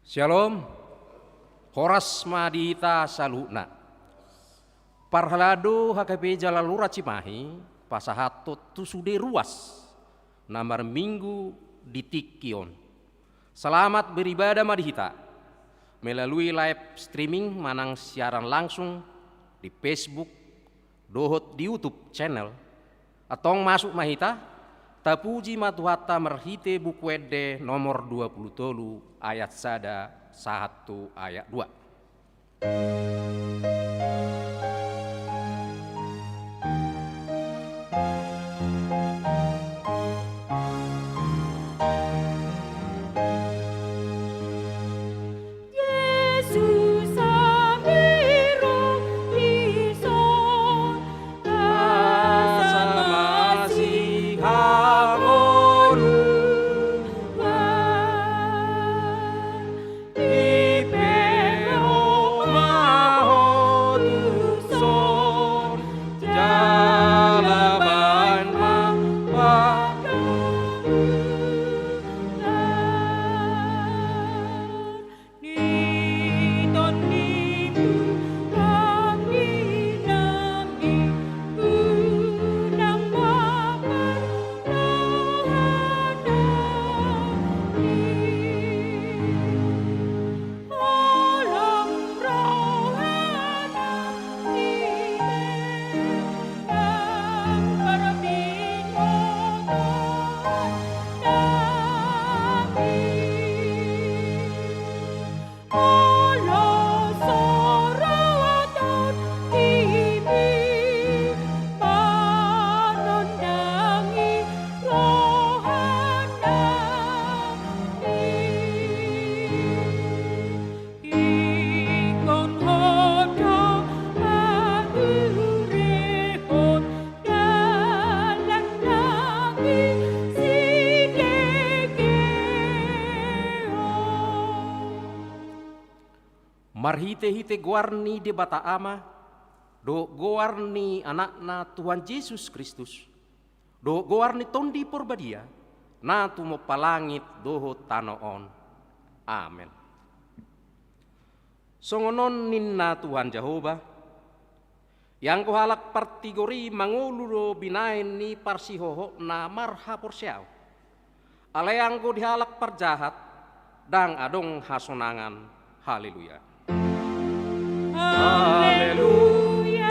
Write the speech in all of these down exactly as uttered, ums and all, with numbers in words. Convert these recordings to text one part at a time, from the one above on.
Syalom. Horas ma di hita saluhutna. Parhalado H K P Jala Lura Cimahi pasahathon tu sude ruas na marminggu di tingki on. Selamat beribadah ma di hita melalui live streaming manang siaran langsung di Facebook dohot di YouTube channel. Antong masuk ma hita, tapuji ma Tuhanta marhite Buku Ende nomor dua pulu tolu ayat sada sahat tu ayat dua. Marhite-hite goar ni Debata Ama, dohot goar ni Anakna Tuhan Jesus Kristus, dohot goar ni Tondi Porbadia, na tumompa langit dohot tano on. Amen. Songon on ninna Tuhan Jahowa, ianggo halak partigor i mangolu do binahen ni parsihohotna marhaporseaon. Alai anggo di halak parjahat, ndang adong hasonangan. Haleluya. Haleluya.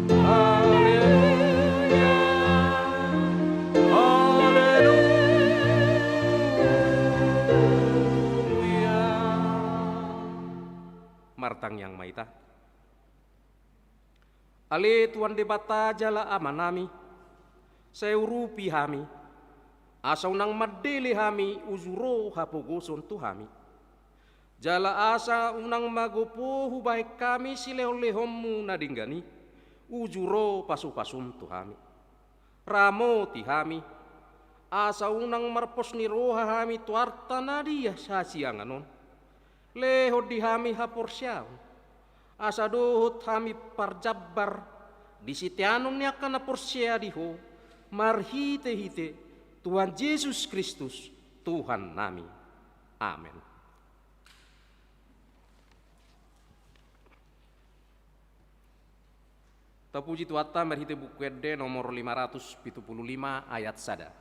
Haleluya. Haleluya. Martangiang ma hita. Ale Tuhan Debata jala Amanami, sai urupi hami, asa unang mandele hami uju ro hapogoson tu hami. Jala asa unang magopo hubahen hami silehon-lehonmu na denggan i, Uju ro pasupasum tu hami. Ramoti hami, asa unang marpos ni roha hami tu arta na di hasiangan on. Lehon di hami haporseaon, asa dohot hami parjambar di siteanon ni angka na porsea di Ho, marhitehite Tuhan Jesus Kristus, Tuhannami. Amen. Tapuji Tuhanta marhite Buku Ende nomor lima ratus pitu pulu lima ayat sada.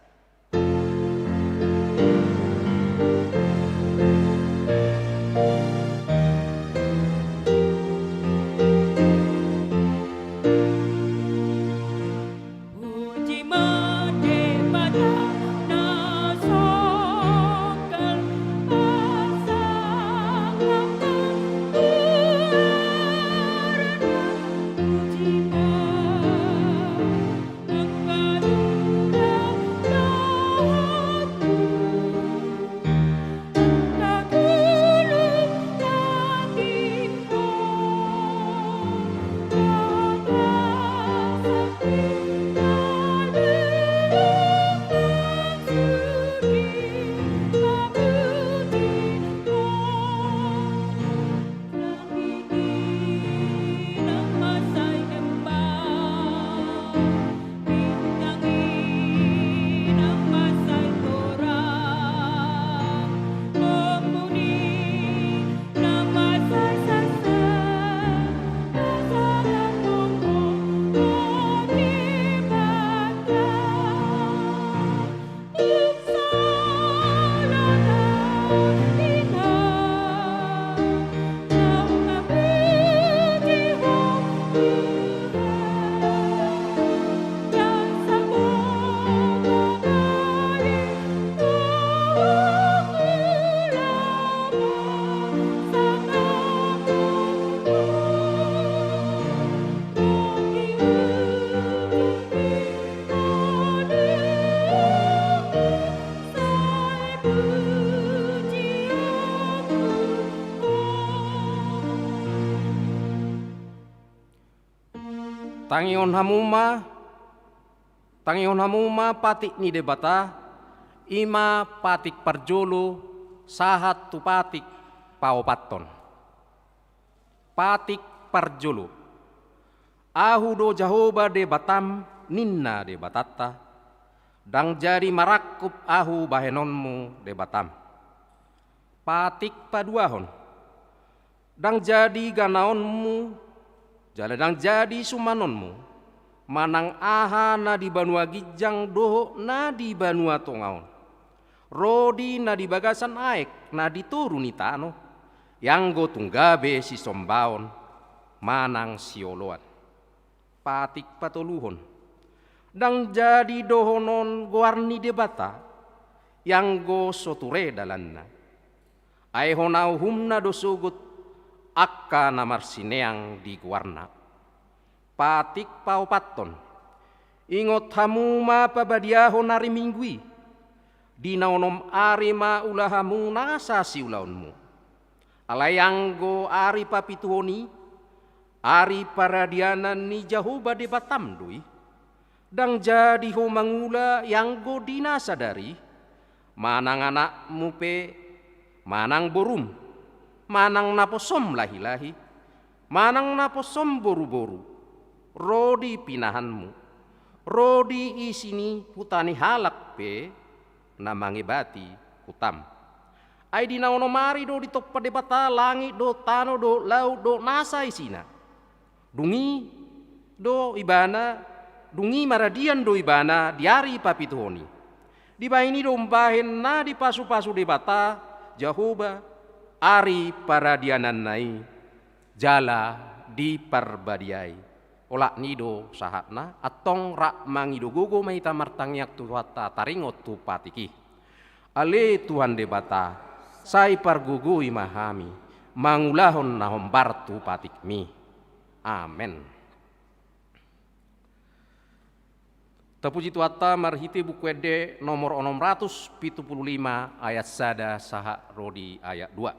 Puji ma Debata na songkel pasangaphon, puji ma angka dula dohot Tangihon hamu ma, tangihon hamu ma patik ni Debata, i ma patik parjolo sahat tu patik paopathon. Patik parjolo. Ahu do Jahowa Debatam, ninna Debatanta, ndang jadi marangkup Ahu bahenonmu Debatam. Patik paduahon. Ndang jadi ganaonmu, jala ndang jadi sumanonmu, manang aha na di banua ginjang dohot na di banua tonga on, ro di na di bagasan aek na di toru ni tano, ianggo tung gabe sisombaon manang sioloan. Patik patoluhon. Ndang jadi dohonon goar ni Debata, ianggo so ture dalanna. Ai hona uhumna do sogot angka na marsineang di goarna. Patik paopathon. Ingot hamu ma pabadiahon ari Minggu i. Di na onom ari ma ula hamu nasa siulaonmu. Alai anggo ari papituhon i, ari paradianan ni Jahowa Debatam do i. Ndang jadi ho mangula ianggo di na sadari, manang anakmu pe, manang borum, manang naposom lahilahi, manang naposom boruboru, ro di pinahanmu, ro di isi ni huta ni halak pe na mangebati hutam. Ai di na onom ari do ditompa Debata langit dohot tano dohot laut dohot nasa isina. Dung i do ibana, dung i maradian do ibana di ari papituhon i. Dibahen i do umbahen na dipasupasu Debata, Jahowa, ari paradiananna i, jala diparbadiai. Olat ni i do sahatna, antong rap mangido gogo ma hita martangiang tu Tuhanta taringot tu patik i. Ale Tuhan Debata, sai pargogoi ma hami mangulahon na hombar tu patikmi. Amen. Tapuji Tuhanta marhite Buku Ende nomor onom ratus pitu pulu lima ayat sada sahat ro di ayat dua.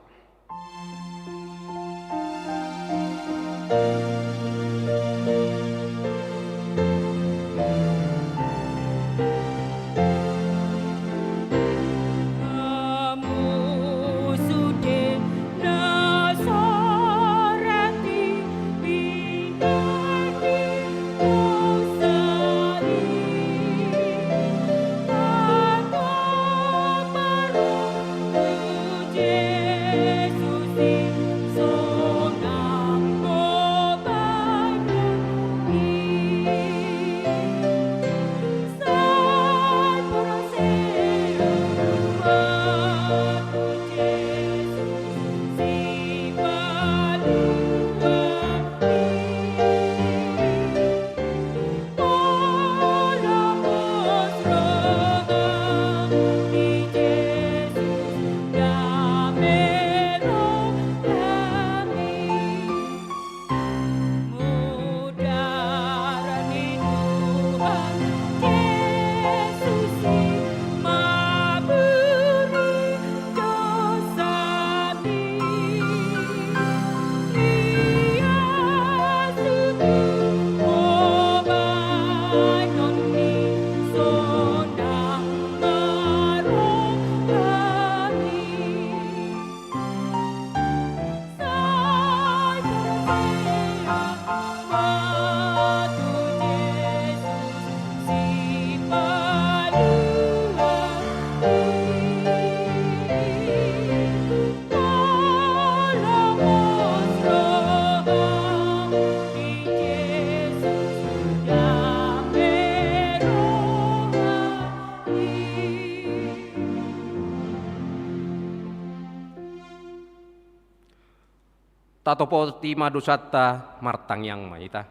Tatopoti ma dosanta, martangiang ma hita.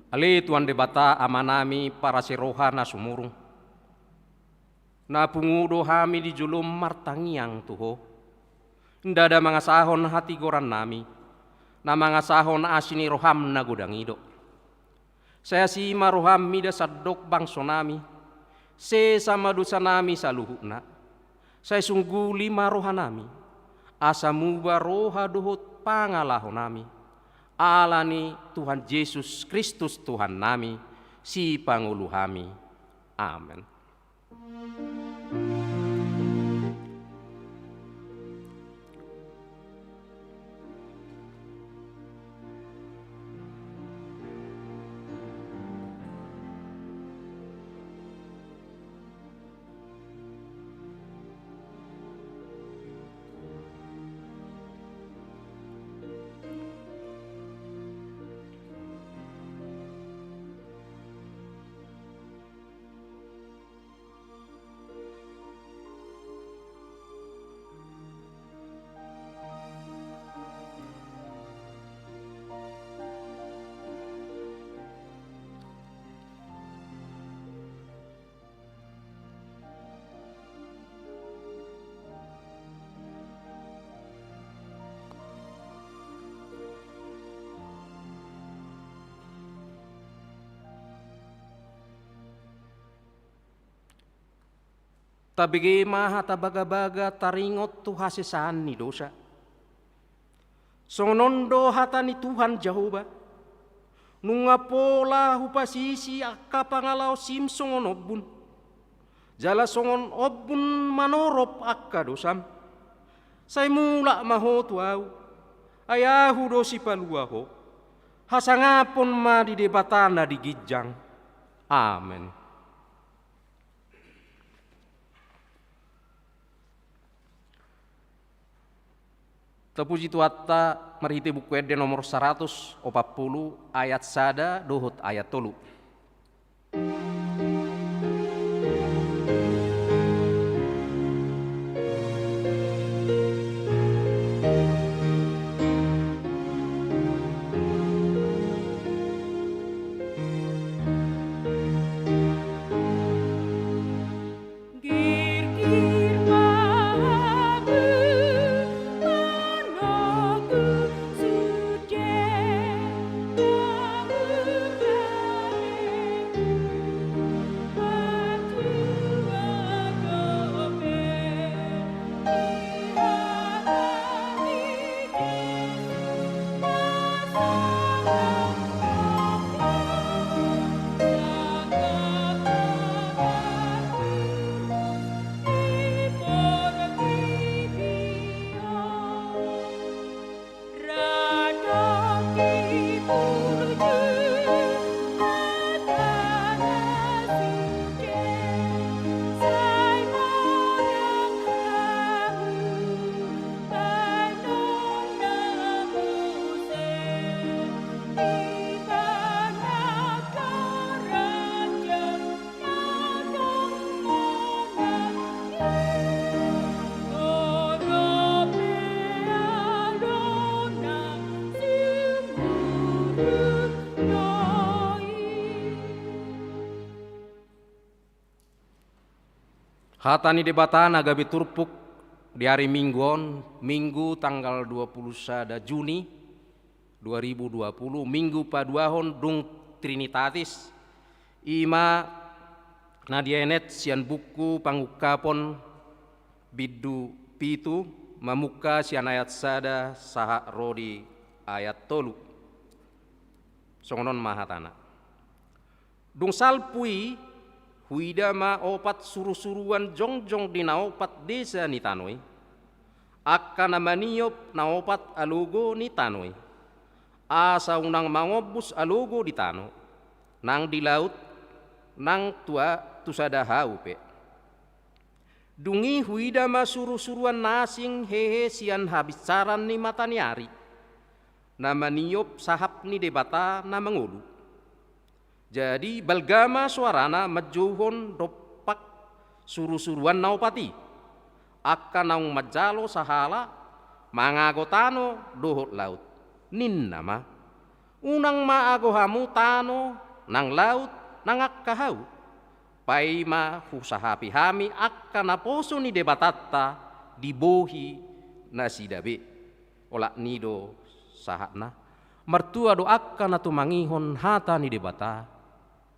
Ale Tuhan Debata, Amanami parasi roha na sumurung, na pungu do hami di jolom martangiang tu Ho. Ndada mangasahon hatigorannami, na mangasahon asi ni roham na godang i do. Sai asi ma roham mida sandok bangsonami, sesa ma dosanami saluhutna. Sai sungguli ma rohanami, asa muba roha dohot pangalahonami. Ala ni Tuhan Jesus Kristus Tuhannami, Sipangolu hami. Amen. Tabege ma hata bagabaga taringot tu hasesaan ni dosa. Songon on do hata ni Tuhan Jahowa: Nunga pola hupasisi angka pangalaosim songon ombun, jala songon ombun manorop angka dosam. Sai mulak ma ho tu Ahu, ai Ahu do Sipalua ho. Hasangapon ma di Debata na di ginjang. Amen. Tapuji Tuhanta marhite Buku Ende nomor saratus opat pulu, ayat sada dohot ayat tolu. Hata ni Debata na gabe turpuk di ari Minggu on, Minggu tanggal dua pulu sada Juni dua ribu dua pulu, Minggu paduahon dung Trinitatis, i ma na dienet sian buku Pangungkapon bindu pitu, mamungka sian ayat sada sahat ro di ayat tolu. Songon on ma hatana. Dung salpu i, huida ma opat surusuruan jongjong di na opat desa ni tano i, angka na maniop na opat alogo ni tano i, asa unang mangombus alogo di tano, nang di laut, nang tu a-, tu sada hau pe. Dung i huida ma surusuruan na asing hehe sian habinsaran ni mata ni ari, na maniop sahap ni Debata na mangolu. Jadi balga ma soarana manjouhon dompak surusuruan na opat i, angka naung manjalo sahala mangago tano dohot laut, ninna ma: Unang ma ago hamu tano nang laut nang angka hau, paima husahapi hami angka naposo ni Debatanta di bohi nasida be. Olat ni i do sahatna. Martua do angka na tumangihon hata ni Debata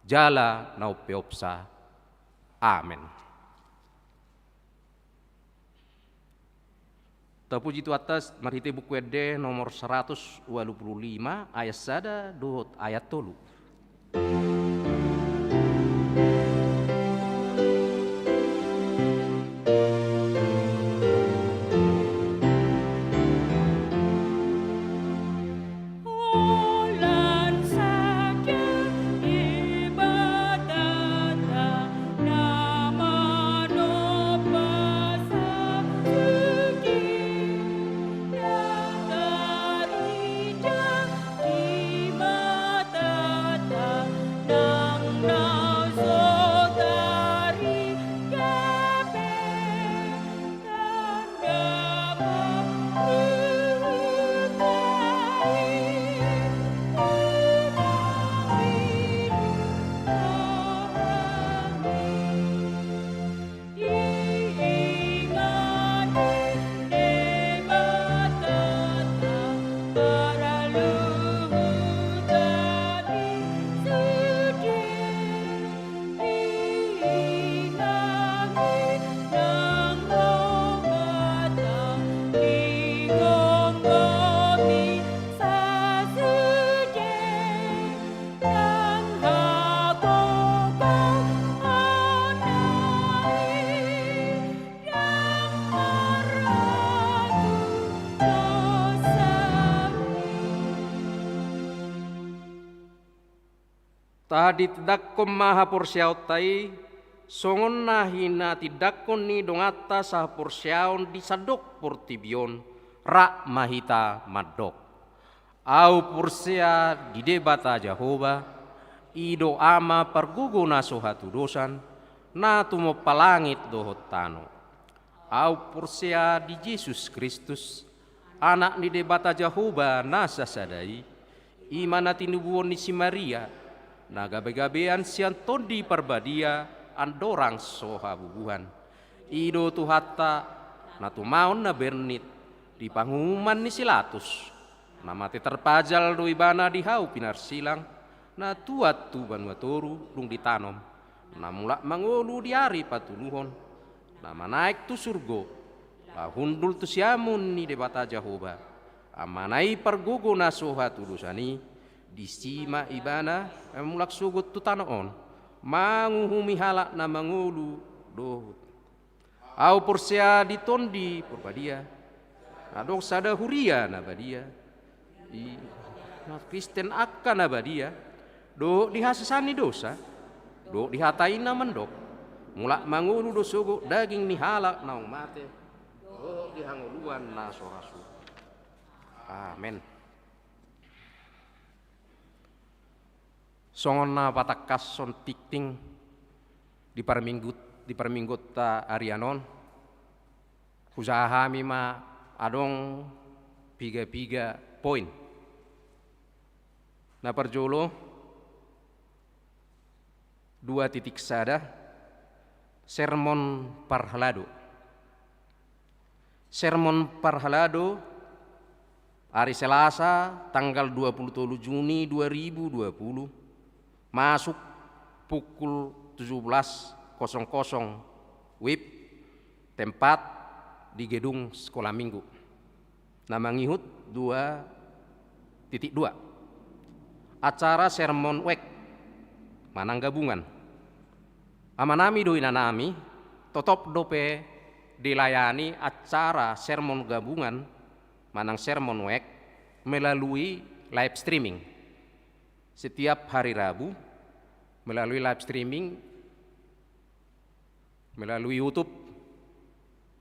jala na umpeopsa. Amen. Tapuji Tuhanta marhite Buku Ende nomor saratus ualu pulu lima, ayat sada dohot ayat tolu. Tahatindangkon ma haporseaonta i, songon na hinatindangkon ni donganta sahaporseaon di sandok portibi on, rap ma hita mandok. Ahu porsea di Debata Jahowa, i do Ama pargogo na so hatudosan, na tumompa langit dohot tano. Ahu porsea di Jesus Kristus, Anak ni Debata Jahowa na sasada i, i ma na tinubuhon ni si Maria, na gabegabean sian Tondi Parbadia andorang so habubuhan. I do Tuhanta, na tumaon na bernit di panguhuman ni si Latus. Na mate tarpajal do Ibana di hau pinarsilang, na tuat tu banua toru dung ditanom, na mulak mangolu di ari patoluhon, na manaek tu surgo, laho hundul tu siamun ni Debata Jahowa, Amana i pargogo na so hatudosan i, disi ma Ibana mulak sogot tu tano on, manguhumi halak na mangolu dohot. Ahu porsea di Tondi Parbadia, adong sada huria na badia, i, na Kristen angka na badia, dohot di hasesaan ni dosa, dohot di hata i na mandok, mulak mangolu do sogot daging ni halak naung mate, dohot di hangoluan na so ra suhut. Amen. Songon na patangkashon tingting di parminggut-, di parmingguonta arian on, hujaha hami ma adong piga-piga poin. Na parjolo, dua titik sada, sermon parhalado. Sermon parhalado, ari Selasa, tanggal dua pulu tolu Juni dua ribu dua pulu, masuk pukul tujuh belas kosong kosong WIB, tempat di gedung Sekolah Minggu. Na mangihut dua titik dua. Acara sermon wijk manang gabungan. Amanami dohot inanami, totop dope dilayani acara sermon gabungan manang sermon wijk melalui live streaming. Setiap hari Rabu melalui live streaming melalui YouTube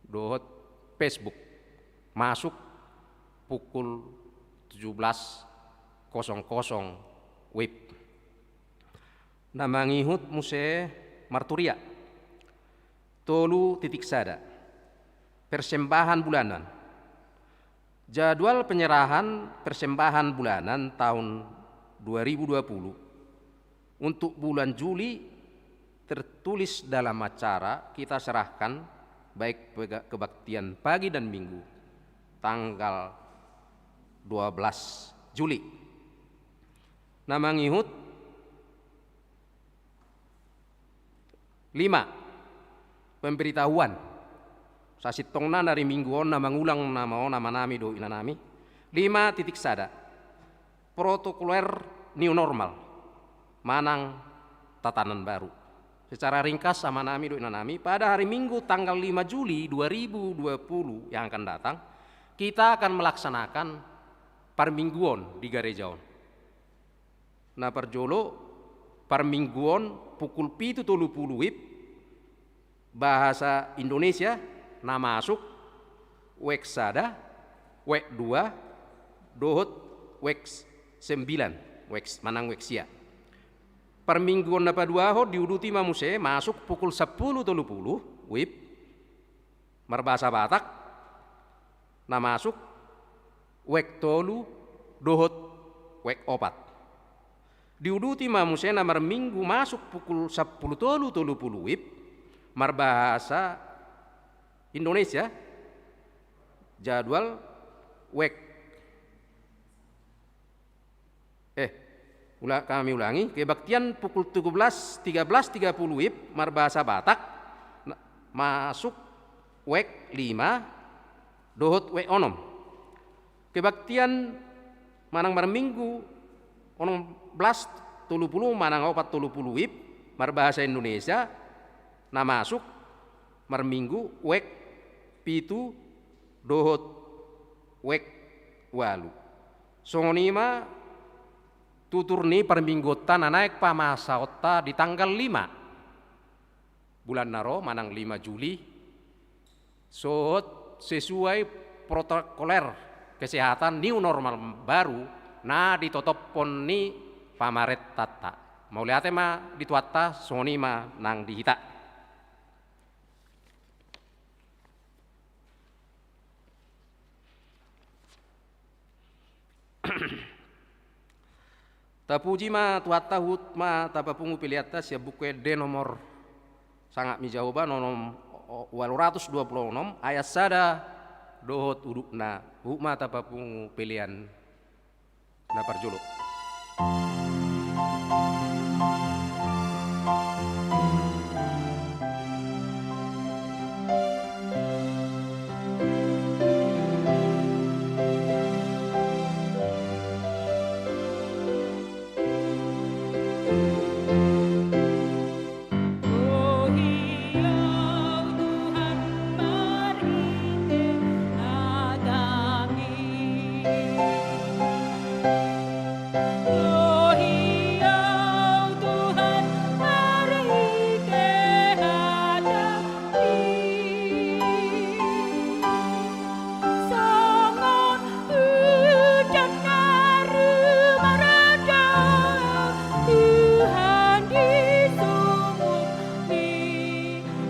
dohot Facebook, masuk pukul tujuh belas kosong kosong WIB. Na mangihut muse marturia. Tolu titik sada. Persembahan bulanan. Jadwal penyerahan persembahan bulanan tahun dua ribu dua puluh untuk bulan Juli tertulis dalam acara kita serahkan, baik pega-, kebaktian pagi dan minggu, tanggal dua belas Juli. Na mangihut, lima, pemberitahuan. Sasintongna na di minggu on na mangulang nama on amanami dohot inanami. Lima titik sada. Protokoler new normal manang tatanan baru. Secara ringkas, amanami dohot inanami, pada hari Minggu tanggal lima Juli dua ribu dua puluh yang akan datang, kita akan melaksanakan parmingguon di gareja on. Na parjolo, parmingguon pukul pitu tolu pulu WIB, bahasa Indonesia, na masuk, wek sada, wek dua, dohot wek sembilan, wek s-, manang wek sia. Parmingguon na paduahon diuduti ma muse masuk pukul sampulu tolu pulu WIB, marbahasa Batak, na masuk, wek tolu, dohot wek opat. Diuduti ma muse na marminggu masuk pukul sampulu tolu tolu pulu WIB, marbahasa Indonesia, jadwal wek, eh, ula-, kami ulangi, kebaktian pukul tujuh belas, tiga belas tiga puluh WIB, marbahasa Batak, na-, masuk wek lima, dohot wek onom. Kebaktian manang marminggu onom belas tolu pulu manang opat tolu pulu WIB, marbahasa Indonesia, na masuk marminggu wek pitu dohot wek ualu. Songon i ma tutur ni parmingguonta na naeng pamasaonta di tanggal lima bulan na ro manang lima Juli, sohot sesuai protokoler kesehatan new normal baru na ditotophon ni pamarentanta. Mauliate ma di Tuhanta, songon i ma nang di hita. Tapuji ma Tuhanta, huhut ma tapapungu peleanta sian Buku Ende nomor sangap ni Jahowa, nomor ualu ratus dua pulu onom, ayat sada dohot udutna, huhut ma tapapungu pelean na parjolo. Songon udan na rumordo, Tuhan, di sungurmi.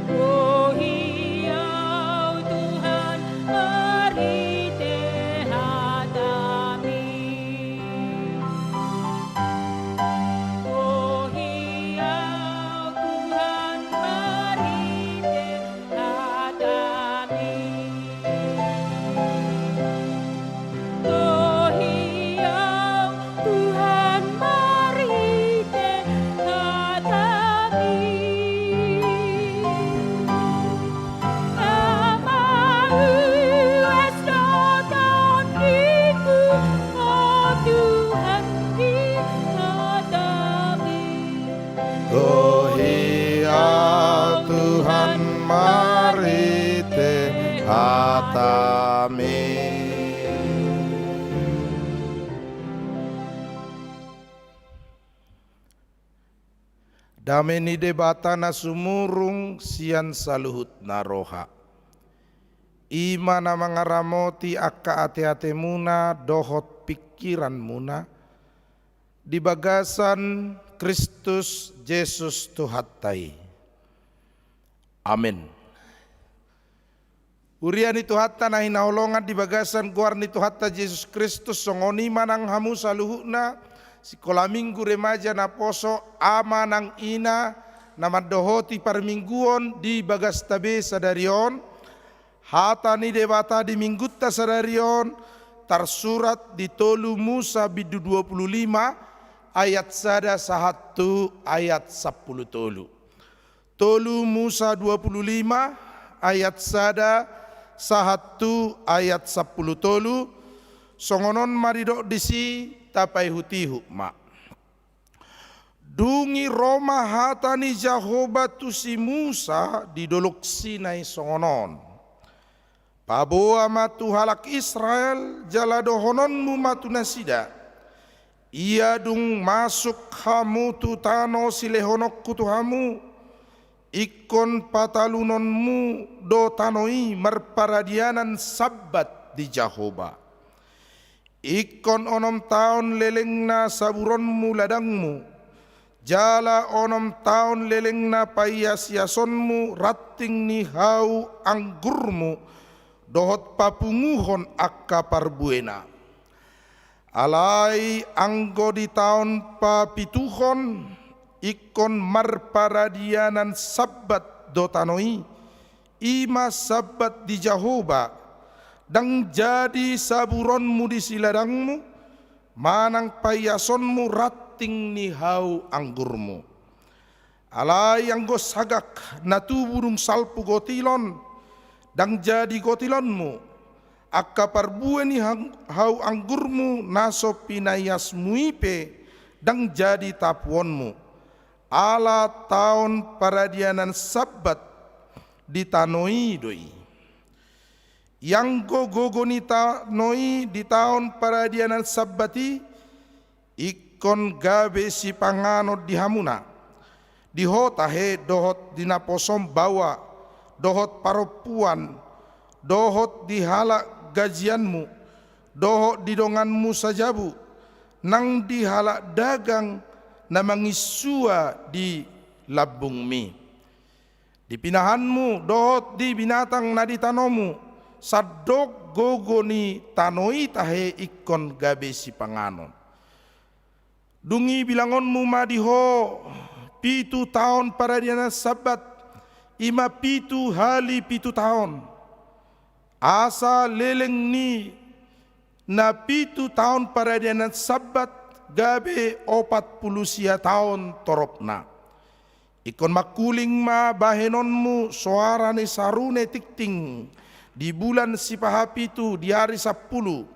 Dohot ahu, Tuhan, marhite hataMi. Dohot ahu, Tuhan, marhite hataMi. Dohot ahu, Tuhan, marhite hataMi. Ama, uas do tondingku, o Tuhan, di hataMi. Dohot ahu, Tuhan, marhite hataMi. Dame ni Debata na sumurung sian saluhutna roha, i ma na mangaramoti angka ateatemuna dohot pingkiranmuna, di bagasan Kristus Jesus Tuhanta i. Amen. Huria ni Tuhanta na hinaholongan di bagasan goar ni Tuhanta Jesus Kristus, songon i ma nang hamu saluhutna, sikola minggu remaja naposo, ama nang ina, na mandohoti parmingguon di bagasta be sadari on. Hata ni Debata di minggunta sadari on tarsurat di tolu Musa bindu dua pulu lima ayat sada sahat tu ayat sampulu tolu. Tolu Musa dua pulu lima ayat sada sahat tu ayat sampulu tolu. Songon on ma didok disi, tapaihut-ihut ma. Dung i ro ma hata ni Jahowa tu si Musa di Dolok Sinai songon on: Paboa ma tu halak Israel, jala dohononmu ma tu nasida: Ia dung masuk hamu tu tano silehononku tu hamu, ingkon patalunonmu do tano i marparadianan Sabbat di Jahowa. Ingkon onom taon lelengna saburonmu ladangmu, jala onom taon lelengna paias-iasonmu ranting ni hau anggurmu dohot papunguhon angka parbuena. Alai anggo di taon papituhon, ingkon marparadianan Sabbat do tano i, i ma Sabbat di Jahowa. Ndang jadi saburonmu disi ladangmu, manang paiasonmu ranting ni hau anggurmu. Alai anggo sagak na tubu dung salpu gotilon, ndang jadi gotilonmu. Angka parbue ni hang-, hau anggurmu na so pinaiasmu i pe ndang jadi tapuonmu. Ala taon paradianan Sabbat di tano i do i. Ianggo gogo ni tano i di taon paradianan Sabbat i, ingkon gabe sipanganon di hamuna, di ho tahe dohot di naposom baoa, dohot parompuan, dohot di halak gajianmu, dohot di donganmu sajabu, nang di halak dagang na manginsua di lambungmi. Di pinahanmu dohot di binatang na di tanomu, sandok gogo ni tano i tahe ingkon gabe sipanganon. Dung i bilangonmu ma di ho pitu taon paradianan Sabbat, i ma pitu hali pitu taon. Asa leleng ni na pitu taon paradianan Sabbat gabe opat pulu sia taon toropna. Ingkon mangkuling ma bahenonmu soara ni sarune tingting di bulan sipahapitu di ari sampulu.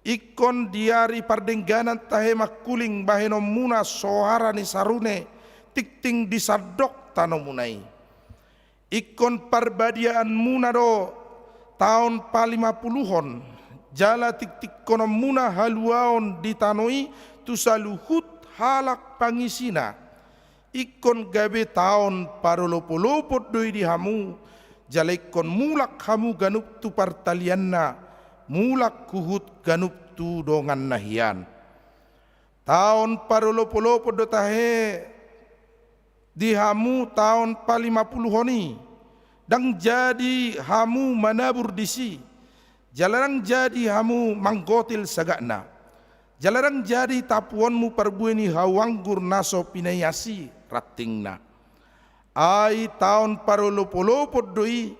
Ingkon di ari pardengganan tahe mangkuling bahenonmuna soara ni sarune tingting di sandok tanomuna i. Ingkon parbadiaanmuna do taon palimapuluhon, jala tingtingkononmuna haluaon di tano i tu saluhut halak pangisina. Ingkon gabe taon parolopolopon do i di hamu, jala ingkon mulak hamu ganup tu partalianna, mulak huhut ganup tu donganna hian. Taon parolopolopon do tahe di hamu taon palimapuluhon i, ndang jadi hamu manabur disi, jala ndang jadi hamu manggotil sagatna, jala ndang jadi tapuonmu parbue ni hau anggur na so pinaias i rantingna. Ai taon parolopolopon do i,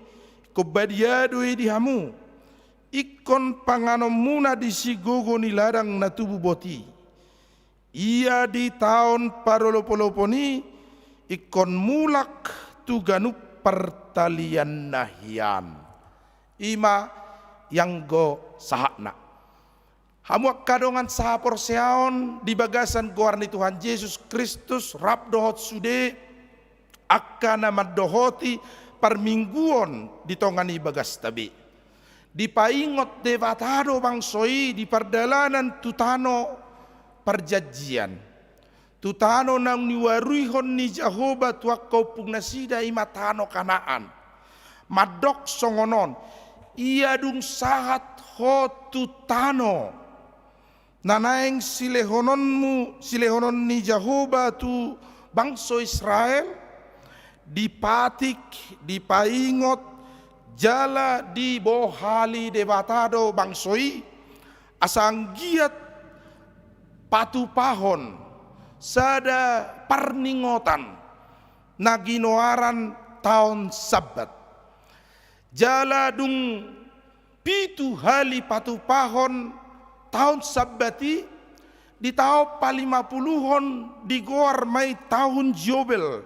ingkon badia do i di hamu. Ingkon panganonmuna disi gogo ni ladang na tubu boti. Ia di taon parolopolopon i ingkon mulak tu ganup partalianna hian. I ma ianggo sahatna. Hamu angka dongan sahaporseaon di bagasan goar ni Tuhan Jesus Kristus, rap dohot sude angka na mandohoti parmingguon di tonga ni bagasta be. Dipaingot Debata do bangso i di pardalanan tu tano parjanjian, tu tano naung niuaruihon ni Jahowa tu angka ompung nasida, i ma tano Kanaan. Mandok songon on: Ia dung sahat ho tu tano na naeng silehononmu, silehonon ni Jahowa tu bangso Israel, dipatik, dipaingot Jala dibohali Debata do bangso i, asa anggiat patupahon sada parningotan na ginoaran taon Sabbat. Jala dung pitu hali patupahon taon Sabbat i, di taon palimapuluhon digoar ma i taon Jobel,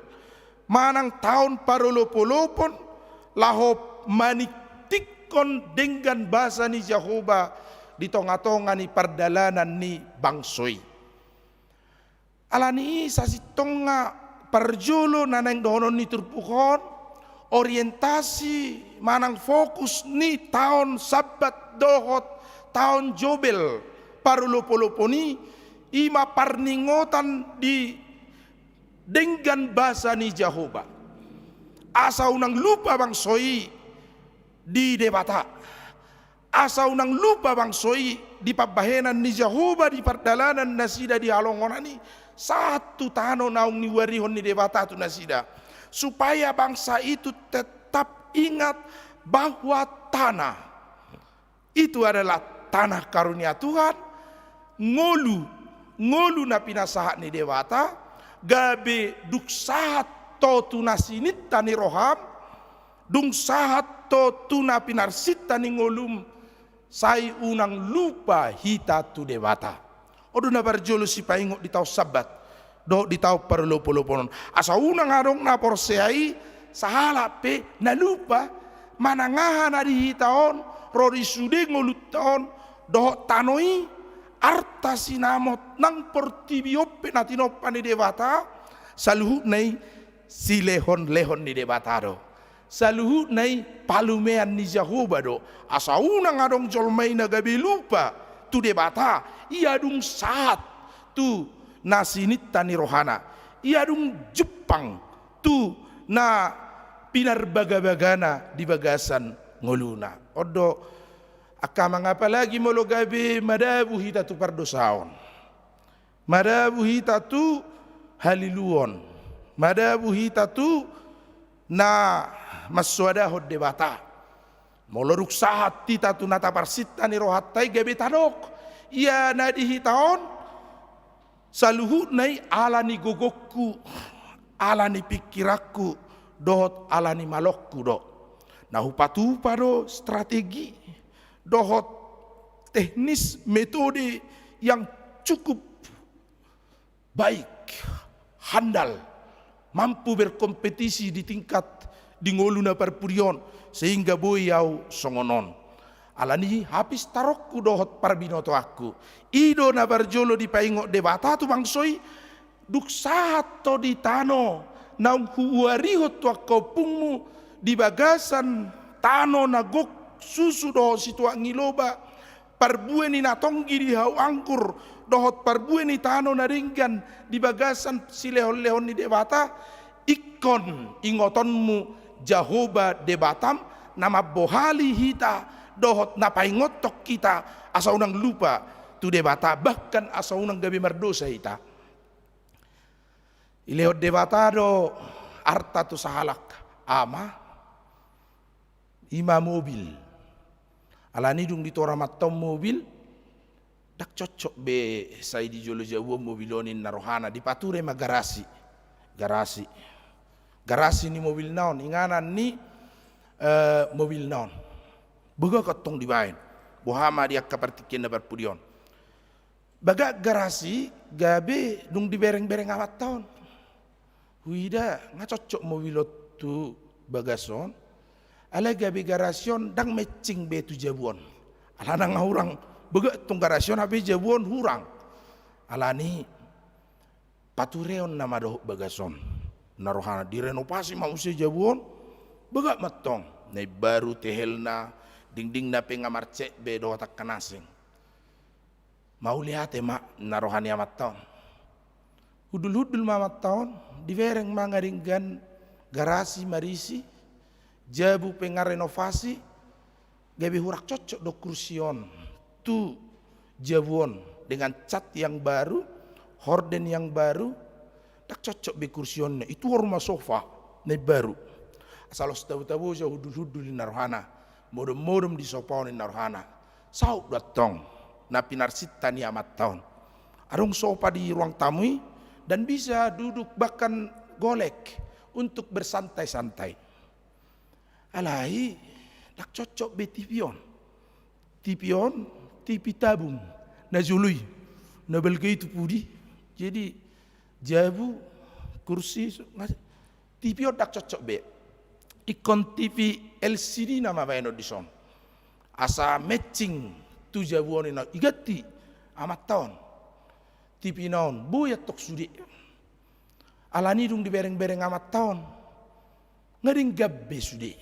manang taon parolopolopon, laho maningtinghon denggan basa ni Jahowa di tongatonga ni pardalanan ni bangso i. Alani i sasintongna parjolo na naeng dohonon ni turpuk on, orientasi manang fokus ni taon Sabbat dohot taon Jobel parolopolopon i, i ma parningotan di denggan basa ni Jahowa. Asa unang lupa bangso i di Debata. Asa unang lupa bangso i di pambahenan ni Jahowa di pardalanan nasida di halongonan i, sahat tu tano naung niuarihon ni Debata tu nasida. Supaya bangsa itu tetap ingat bahwa tanah itu adalah tanah karunia Tuhan, ngolu, ngolu na pinasahat ni Debata, gabe dung sahat ho tu na sininta ni roham, dung sahat ho tu na pinarsinta ni ngolum, sai unang lupa hita tu Debata. On do na parjolo sipaingot di taon Sabbat dohot di taon parolopolopon on. Asa unang adong na porsea i sahalak pe na lupa manang aha na di hita on, ro di sude ngolunta on dohot tano i, arta sinamot nang portibi on pe na tinompa ni Debata, saluhutna i silehonlehon ni Debata do. Saluhutna i palumean ni Jahowa do. Asa unang adong jolma i na gabe lupa tu Debata, ia dung sahat tu na sininta ni rohana, ia dung jumpang tu na pinarbagabagana di bagasan ngoluna. On do angka amang, apalagi molo gabe madabu hita tu pardosaon, madabu hita tu haliluon, madabu hita tu na mansoadahon Debata. Molo dung sahat hita tu na taparsinta ni rohanta i, gabe tadok, ia na di hita on saluhutna i ala ni gogongku, ala ni pingkiranku, dohot ala ni malongku do. Na hupatupa do strategi dohot teknis, metode yang cukup baik, handal, mampu berkompetisi di tingkat di ngolu na parpudi on, sehingga boi ahu songon on. Alani i hapistaronku dohot parbinotoanku, i do na parjolo dipaingot Debata tu bangso i, dung sahat ho di tano naung huuarihon tu angka ompungmu, di bagasan tano na gok susu dohot situak ni loba, parbue ni na tonggi di hau anggur, dohot parbue ni tano na denggan di bagasan silehonlehon ni Debata, ingkon ingotonmu Jahowa Debatam, na mambohali hita dohot na paingothon hita, asa unang lupa tu Debata, bahkan asa unang gabe mardosa hita. Dilehon Debata do arta tu sahalak ama, i ma mobil. Alani dung ditora amanta on mobil, ndang cocok be sai di jolo jabu on mobil on, ninna rohana. Dipature ma garasi. Garasi. Garasi ni mobilna on, inganan ni, eh, mobilna on. Bagak antong dibaen. Boha ma di angka partingkian na parpudi on. Bagak garasi, gabe dung diberengbereng amanta on, huida nga cocok mobil on tu bagas on. Alai gabe garasi on ndang matching be tu jabu on. Alana nga hurang, bagak antong garasi on, hape jabu on hurang. Alani patureonna ma dohot bagas on. Ninna rohana, direnovasi ma muse jabu on. Bagak ma antong, na imbaru tehelna, dingdingna pe nga marcet be dohot angka na asing. Mauliate ma, ninna roha ni amanta on. Hundulhundul ma amanta on, dibereng ma nga denggan garasi marisi, jabu pe nga renovasi, gabe hurang cocok do kursi on tu jabu on, dengan cat yang baru, horden yang baru, ndang cocok be kursi on, na ituhor ma sofa na imbaru. Salos tabo-tabo jo hundul-hundul ninna rohana, modom-modom disopaon ninna rohana. Saut do antong na pinarsinta ni amanta on. Adong sopa di ruang tamu i, dan bisa duduk bahkan golek untuk bersantai-santai. Alai ndang cocok be T V on. T V on, T V tabung na jolo i, na balga i tu pudi. Jadi jabu, kursi, so, nga-, T V on ndang cocok be. Ingkon T V L C D nama baenon dison, asa matching tu jabu on ninna, iganti amanta on T V na on, boi antong sude. Alani dung dibereng-bereng amanta on, nga denggan be sude,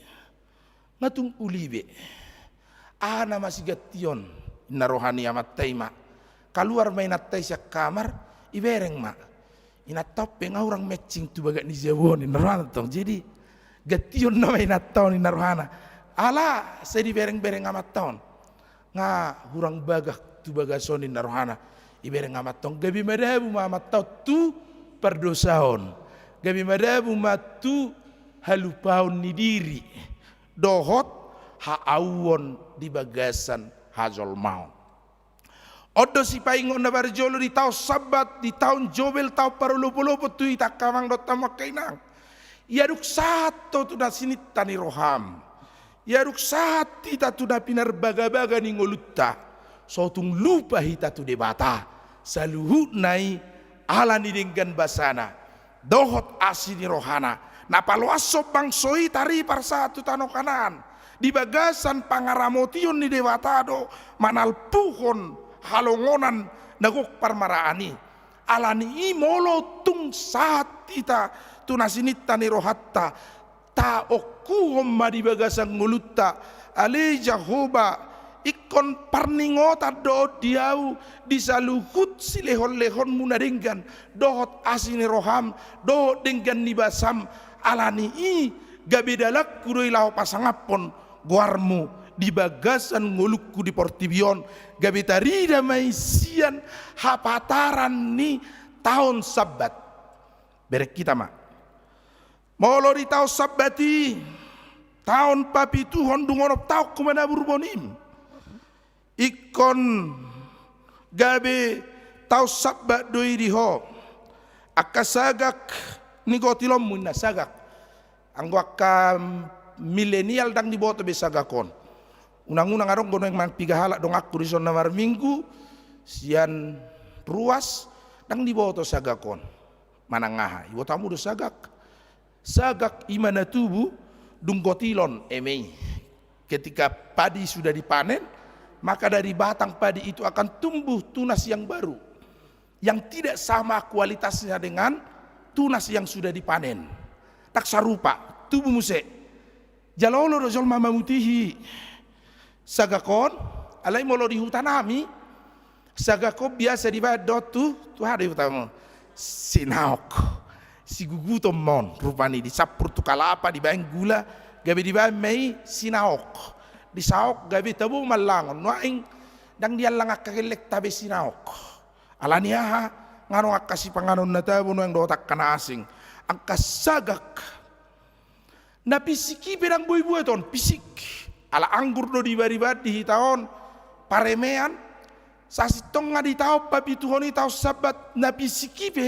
nga tung uli be. Aha nama sigantion? Ninna roha ni amanta i ma. Kaluar ma inanta i sian kamar, ibereng ma. Inanta on pe nga hurang matching tu bagak ni jabu on ninna rohana antong. Jadi gantion nama inanta on ninna rohana. Ala sai dibereng-bereng amanta on, nga hurang bagak tu bagas on ninna rohana. Ibereng amanta on, gabe madabu ma amanta on tu pardosaon, gabe madabu ma tu halupaon ni diri dohot haauon di bagasan hajolmaon. On do sipaingot na parjolo di taon Sabbat, di taon Jobel, taon parolop-olopon tu hita angka amang dohot hamu angka inang. Ia dung sahat ho tu na sininta ni roham, ia dung sahat hita tu na pinarbaga-baga ni ngolunta, so tung lupa hita tu Debata. Saluhutna i ala ni denggan basana dohot asi ni rohana, na paloashon bangso i taripar sahat tu tano Kanaan. Di bagasan pangaramotion ni Debata do manalpuhon halongonan na gok parmaraan i. Alani i molo tung sahat hita tu na sininta ni rohanta, taongkuhon ma di bagasan ngolunta, ale Jahowa, ingkon parningotan do on di ahu di saluhut silehon-lehonmu na denggan dohot asi ni roham dohot denggan ni basam. Alani i gabe dalanku do i laho pasangaphon goarmu di bagasan ngolungku di portibi on. Gabe tarida ma i sian hapataran ni taon Sabbat. Bereng hita ma. Molo di taon Sabbat i, taon papituhon dung onom taon humanabur bonim, ingkon gabe taon Sabbat do i di ho. Angka sagak ni gotilonmu ninna, sagak. Anggo angka milenial ndang diboto be sagak on. Unang-unang adong do nuaeng manang piga halak donganku dison na marminggu sian ruas, ndang diboto sagak on manang aha. Iboto hamu do sagak? Sagak i ma na tubu dung gotilon eme i. Ketika padi sudah dipanen, maka dari batang padi itu akan tumbuh tunas yang baru, yang tidak sama kualitasnya dengan tunas yang sudah dipanen. Ndang sarupa, tubu muse. Jala olo do jolma mamutihi sagak on. Alai molo di hutanami, sagak on biasa dibaen dohot tu, tu aha do i hutamu? Sinaok. Siguguton ma on rupani, dicampur tu kalapa, dibaen gula, gabe dibaen ma i sinaok. Disaok gabe tabo ma allangon. Nuaeng ndang diallang angka gellengta be sinaok. Alani aha? Nga adong angka sipanganon na tabo nuaeng dohot angka na asing. Angka sagak na pisik i pe ndang boi buaton, pisik. Ala anggur do dibaen-baen di hita on, paremean. Sasintongna di taon papituhon i, taon Sabbat, na pisik i pe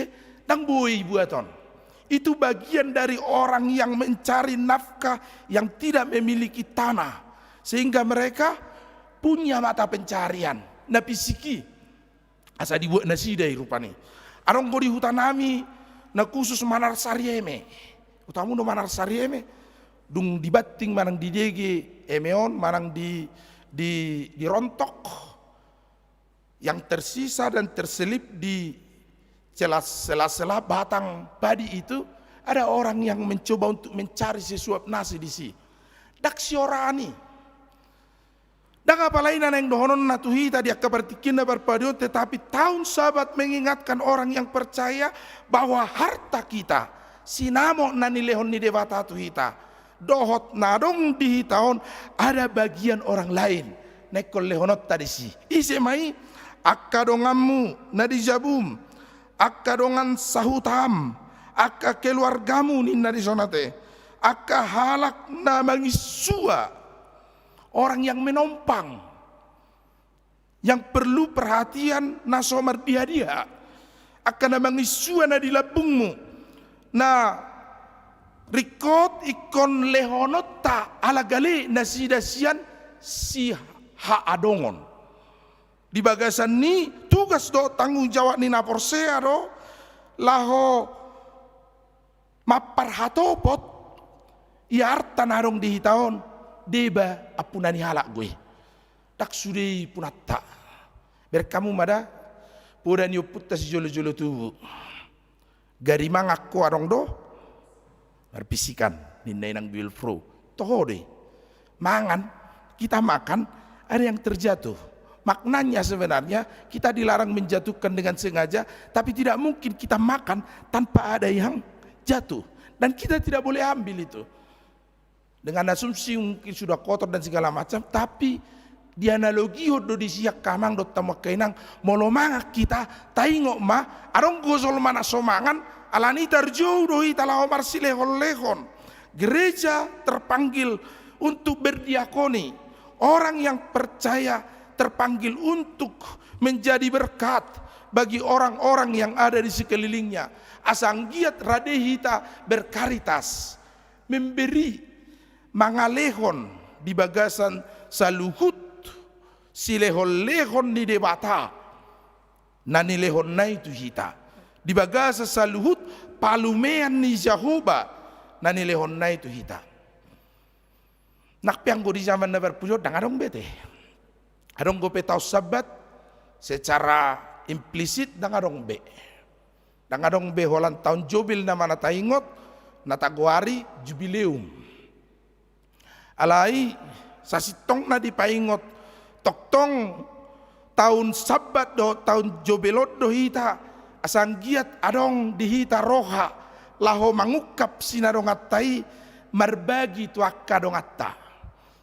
ndang boi buaton. Itu bagian dari orang yang mencari nafkah yang tidak memiliki tanah, sehingga mereka punya mata pencarian. Na pisik i asa dibuat nasida i rupani. Adong do di hutanami na khusus manarsari eme. Hutamu do manarsari eme? Dung dibanting manang didege eme on manang di, di, dirontok, yang tersisa dan terselip di sela-sela batang padi itu, ada orang yang mencoba untuk mencari sesuap nasi di si. Ndang siorani. Ndang apala i na naeng dohononna tu hita di angka partingkian na parpudi on, tetapi taon Sabbat mengingatkan orang yang percaya bahwa harta kita, sinamot na nilehon ni Debata tu hita, dohot na adong di hita on, ada bagian orang lain na ingkon lehononta disi. Ise ma i? Angka donganmu na di jabum, angka dongan sahutam, angka keluargamu ninna dison ate. angka halak na manginsua, orang yang menompang, yang perlu perhatian na so mardiha-diha. Angka na manginsua na di lambungmu, na ringkot ingkon lehononta ala gale nasida sian sihaadongon. Di bagasan ni tugas dohot tanggung jawab ni na porsea do laho mamparhatopot ia arta na adong di hita on, deba ampuna ni halak do i. Ndang sude i punanta. Bereng hamu ma da poda ni ompunta sijolo-jolo tubu. Gari mangan ho adong do? Marpisikan, ninna inang Bill Pro. Toho do i. Mangan, kita makan, ada yang terjatuh. Maknanya sebenarnya, kita dilarang menjatuhkan dengan sengaja, tapi tidak mungkin kita makan tanpa ada yang jatuh. Dan kita tidak boleh ambil itu. Dengan asumsi mungkin sudah kotor dan segala macam, tapi dianalogihon do disi angka amang dohot hamu angka inang, molo mangan hita, taingot ma, adong do jolma na so mangan, alani i tarjou do hita laho marsilehon-lehon. Gereja terpanggil untuk berdiakoni. Orang yang percaya terpanggil untuk menjadi berkat bagi orang-orang yang ada di sekelilingnya. Asa anggiat rade hita berkaritas, memberi, mangalehon di bagasan saluhut silehon-lehon ni Debata na nilehonna i tu hita, di bagasan saluhut palumean ni Jahowa na nilehonna i tu hita. Nang pe anggo di zaman na parpudi on ndang adong be te. Adong dope taon Sabat, secara implisit ndang adong be. Ndang adong be holan taon Jobel nama na taingot, na tagoari Jubileum. Alai sasintongna dipaingot tongtong taon Sabat dohot taon Jobel on do hita, asa anggiat adong di hita roha laho mangungkap sinadonganta i, marbagi tu angka donganta,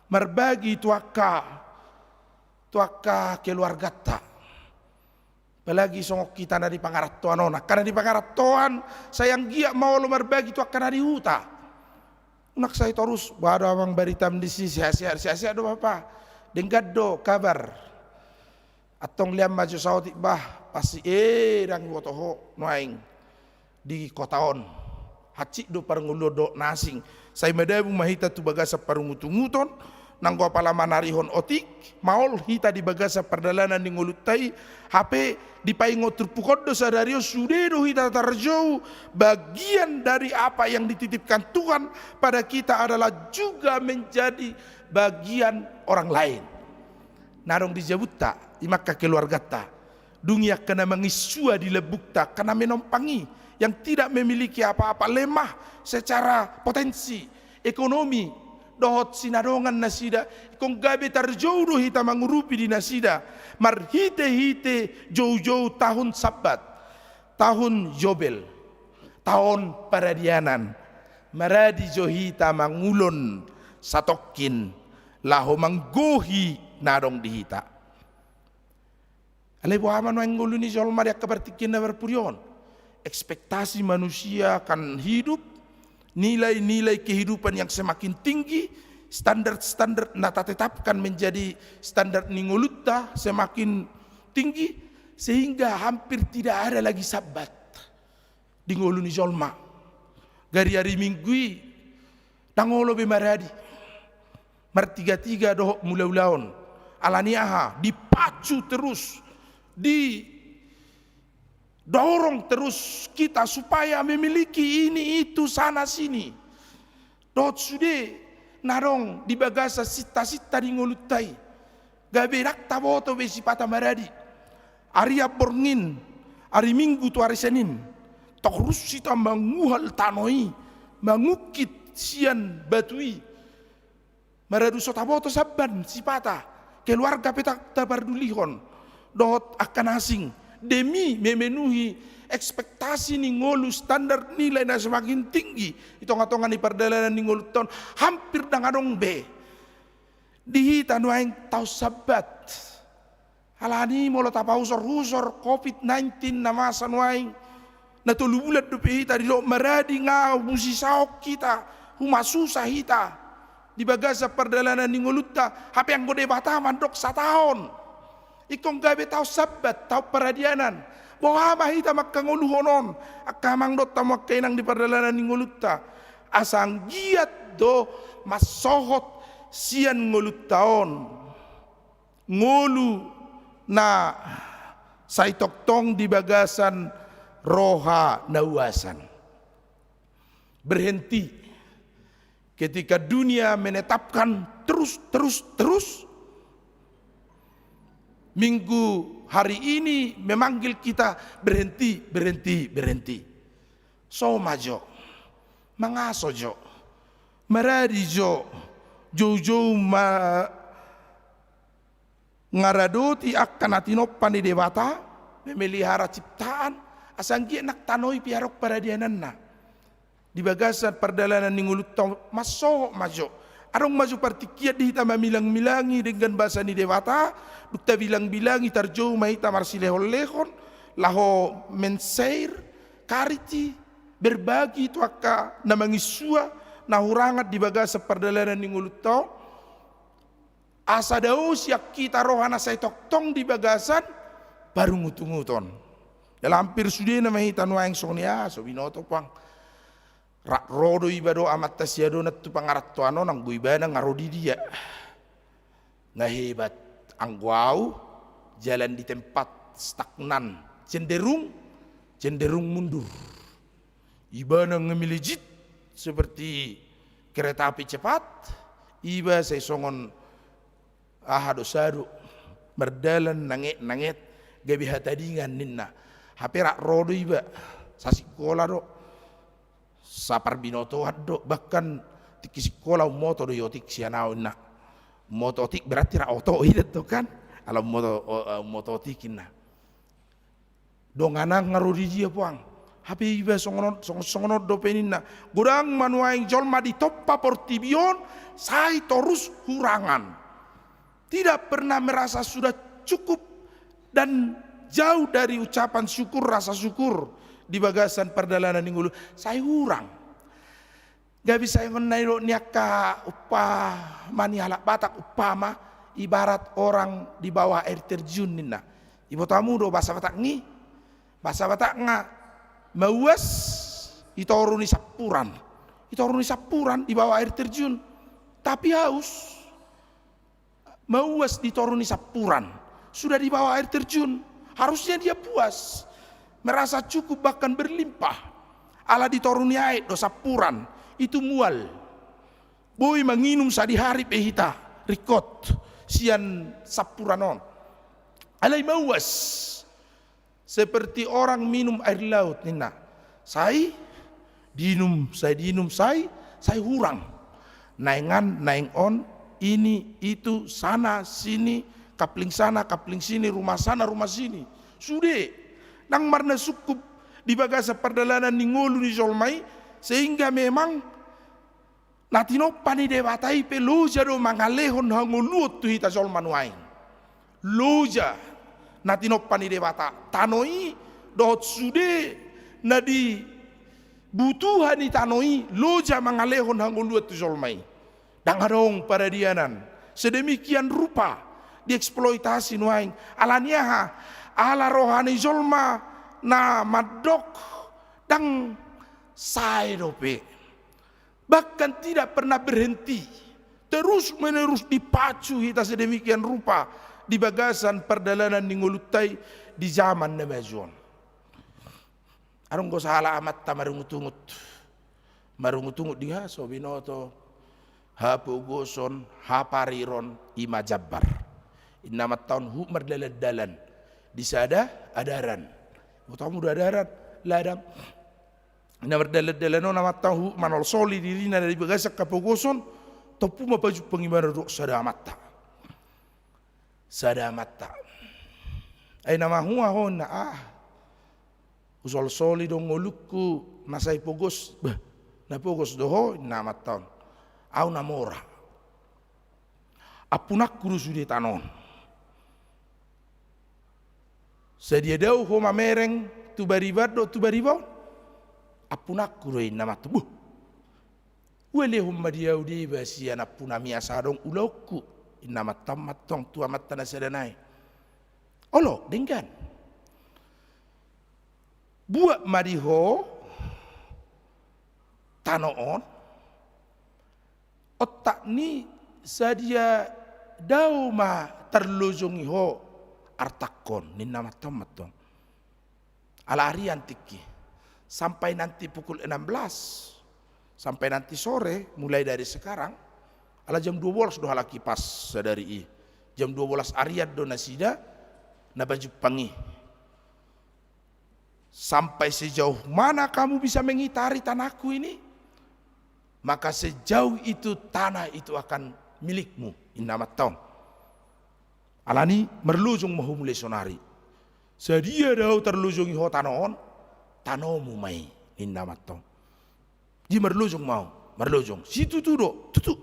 marbagi tu angka, tu angka keluarganta. Apalagi songon hita na di pangarantoan on, angka na di pangarantoan, sai anggiat ma olo marbagi tu angka na di huta. Unang sai torus, boha do amang baritam disi, sehat-sehat, sehat-sehat do bapa. Denggan do kabar. Antong lean ma jo saotik bah, pasti, eh, ndang huboto ho nuaeng di kota on. Hansit do parngoluon dohot na asing. Sai madabu ma hita tu bagasan parungutunguton, nanggo apala manarihon otik, maol hita di bagasan pardalanan ni ngolunta i, hape dipaingot turpuk on do sadari on, sude do hita tarjou bagian dari apa yang dititipkan Tuhan pada kita adalah juga menjadi bagian orang lain. Na adong di jabunta, ima angka keluarganta. Dung i angka na manginsua di lambungta, angka na menompang i, yang tidak memiliki apa-apa, lemah secara potensi, ekonomi, dohot sinadongan nasida, ingkon gabe tarjou do hita mangurupi di nasida, marhite-hite joujou taon Sabat, taon Jobel, taon paradianan, maradi jo hita mangulon satongkin, laho manggohi na adong di hita. Alai boha ma nuaeng ngolu ni jolma di angka partingkian na parpudi on? Ekspektasi manusia akan hidup, nilai-nilai kehidupan yang semakin tinggi, standar-standar na tatetapkan menjadi standar ni ngolunta semakin tinggi, sehingga hampir tidak ada lagi Sabat di ngolu ni jolma. Gari ari Minggu i, ndang olo be maradi, martiga-tiga dohot mangula ulaon. Alani aha? Dipacu terus, didorong terus kita supaya memiliki ini, itu, sana, sini. Dohot sude na adong di bagasan sinta-sinta di ngolunta i. Gabe ndang taboto be sipata maradi. Ari borngin, ari Minggu tu ari Senin, torus hita manguhal tano i, mangungkit sian batu i. Maradu so taboto samban sipata, keluarga pe ndang tapardulihon, dohot angka na asing, demi memenuhi ekspektasi ni ngolu, standar nilai na semakin tinggi di tonga-tonga ni pardalanan ni ngolunta on, hampir ndang adong be di hita nuaeng taon Sabat. Alani i molo tapausor-usor covid nineteen na masa nuaeng, na tolu bulan dope hita didok maradi nga busisaon hita, Pumasusa hita di bagasan pardalanan ni ngolunta, hape anggo Debata mandok sataon. Ingkon gabe taon Sabbat, taon paradianan. Boha ma hita mangkangoluhon on, angka amang dohot hamu angka inang di pardalanan ni ngolunta. Asa anggiat do mansohot sian ngolunta on ngolu na sai tongtong di bagasan roha na uasan. Berhenti ketika dunia menetapkan terus, terus, terus. Minggu hari ini memanggil kita berhenti, berhenti, berhenti. So ma jo, mangaso jo, maradi jo, joujou ma ngaradoti angka na tinompa ni Debata, memelihara ciptaan, asa anggiat nang tano i pe adong paradiananna. Di bagasan pardalanan ni ngolunta on mansohot ma jo. Adong ma jo partingkian di hita mamilangmilangi denggan basa ni Debata, dung tabilangbilangi tarjou ma hita marsilehonlehon, laho men-share, kariti, berbagi tu angka na manginsua, na hurangan di bagasan pardalanan ni ngolunta on. Asa dao sian hita roha na sai tongtong di bagasan parungutunguton. Jala hampir sudena ma hita nuaeng songon i, ah, so binoto puang. Rap ro do iba dohot amanta si adonan tu pangarantoan on, anggo ibana nga ro di dia. Nga hebat, anggo au jalan di tempat, stagnan, cenderung, cenderung mundur. Ibana nga melejit seperti kereta api cepat, iba sai songon aha do, sadok, mardalan nanget-nanget, gabe hatadingan ninna. Hape rap ro do iba, sasikola do, saparbinotoan do, bahkan tingki sikola ummoto do i otik sian au ninna. Ummoto otik berarti rap oto i do tong kan, ala ummoto, o, ummoto otik ninna. Donganan nga ro di dia puang. Hape iba songon on, songon, songon on dope ninna. Godang ma nuaeng jolma ditompa portibi on, sai torus hurangan. Tidak pernah merasa sudah cukup dan jauh dari ucapan syukur, rasa syukur di bagasan pardalanan ni ngolu. Sai hurang. Gabe sai songon na nidok ni angka umpama ni halak Batak, umpama ibarat orang di bawah air terjun ninna. Iboto hamu do bahasa Batak ni? Bahasa Batak nga mauas di toru ni sampuran. Di toru ni sampuran di bawah air terjun. Tapi haus. Mauas di toru ni sampuran. Sudah di bawah air terjun. Harusnya dia puas. Merasa cukup bahkan berlimpah. Ala di toru ni aek do sampuran. Itu mual. Boi manginum sadihari pe hita. Ringkot. Sian sampuran on. Alai mauas. Seperti orang minum air laut ninna. Sai diinum, sai diinum, sai, sai hurang. Naeng an, naeng on, ini, itu, sana, sini, kapling sana, kapling sini, rumah sana, rumah sini. Sude, ndang marna sungkup di bagasan pardalanan ni ngolu ni jolma i, sehingga memang na tinompa ni Debata i pe loja do mangalehon hangoluon tu hita jolma nuaeng. Loja na tinompa ni Debata. Tano i dohot sude na di butuha ni tano i loja mangalehon hangoluon tu jolma i. Ndang adong paradianan sedemikian rupa dieksploitasi nuaeng. Ala ni aha? Ala roha ni jolma na mandok ndang sae dope. Bahkan tidak pernah berhenti. Terus menerus dipacu hita sedemikian rupa di bagasan pardalanan ni ngolunta i di zaman na maju on. Adong do sahalak amanta marungutungut. Marungutungut di aha so binoto, hapogoson, hapariron, i ma jambar. Inna amanta on huhut mardalandalan di sada adaran. Iboto hamu do adaran? Ladang. Na mardalandalan on amanta huhut manolsoli dirina na di bagasan hapogoson, tompu ma pajumpang ibana dohot sada amanta. Sada amanta. Ai na mahua ho ninna, ah. Husolsoli do ngolungku na sai pogos. Bah, na pogos do ho ninna amanta on. Au na mora. Ampunanku do sude tano on. Sadia dao ho mamereng tu bariba on dohot tu bariba on? Ampunanku do i ninna amanta. Buh. Hualehon ma di ahu deba sian ampunami asa adong ulaonku, ninna amanta on ma antong tu amanta na sada nai. Olo, denggan. Buat ma di ho tano on, ontak ni sadia dao ma tarlojongi ho artangkon, ninna amanta on ma antong. Ala arian tingki. Sampai nanti pukul enam belas, sampai nanti sore, mulai dari sekarang, ala jam dua belas do halak i pas sadari i. Jam dua belas arian do nasida na pajumpang i. Sampai sejauh mana kamu bisa mengitari tanahku ini, maka sejauh itu tanah itu akan milikmu, ninna amanta on. Alani marlojong ma ho mulai sonari. Sadia dao tarlojongi ho tano on, tanomu ma i, ninna amanta on. Di marlojong ma ho, marlojong. Situtu do, tutu.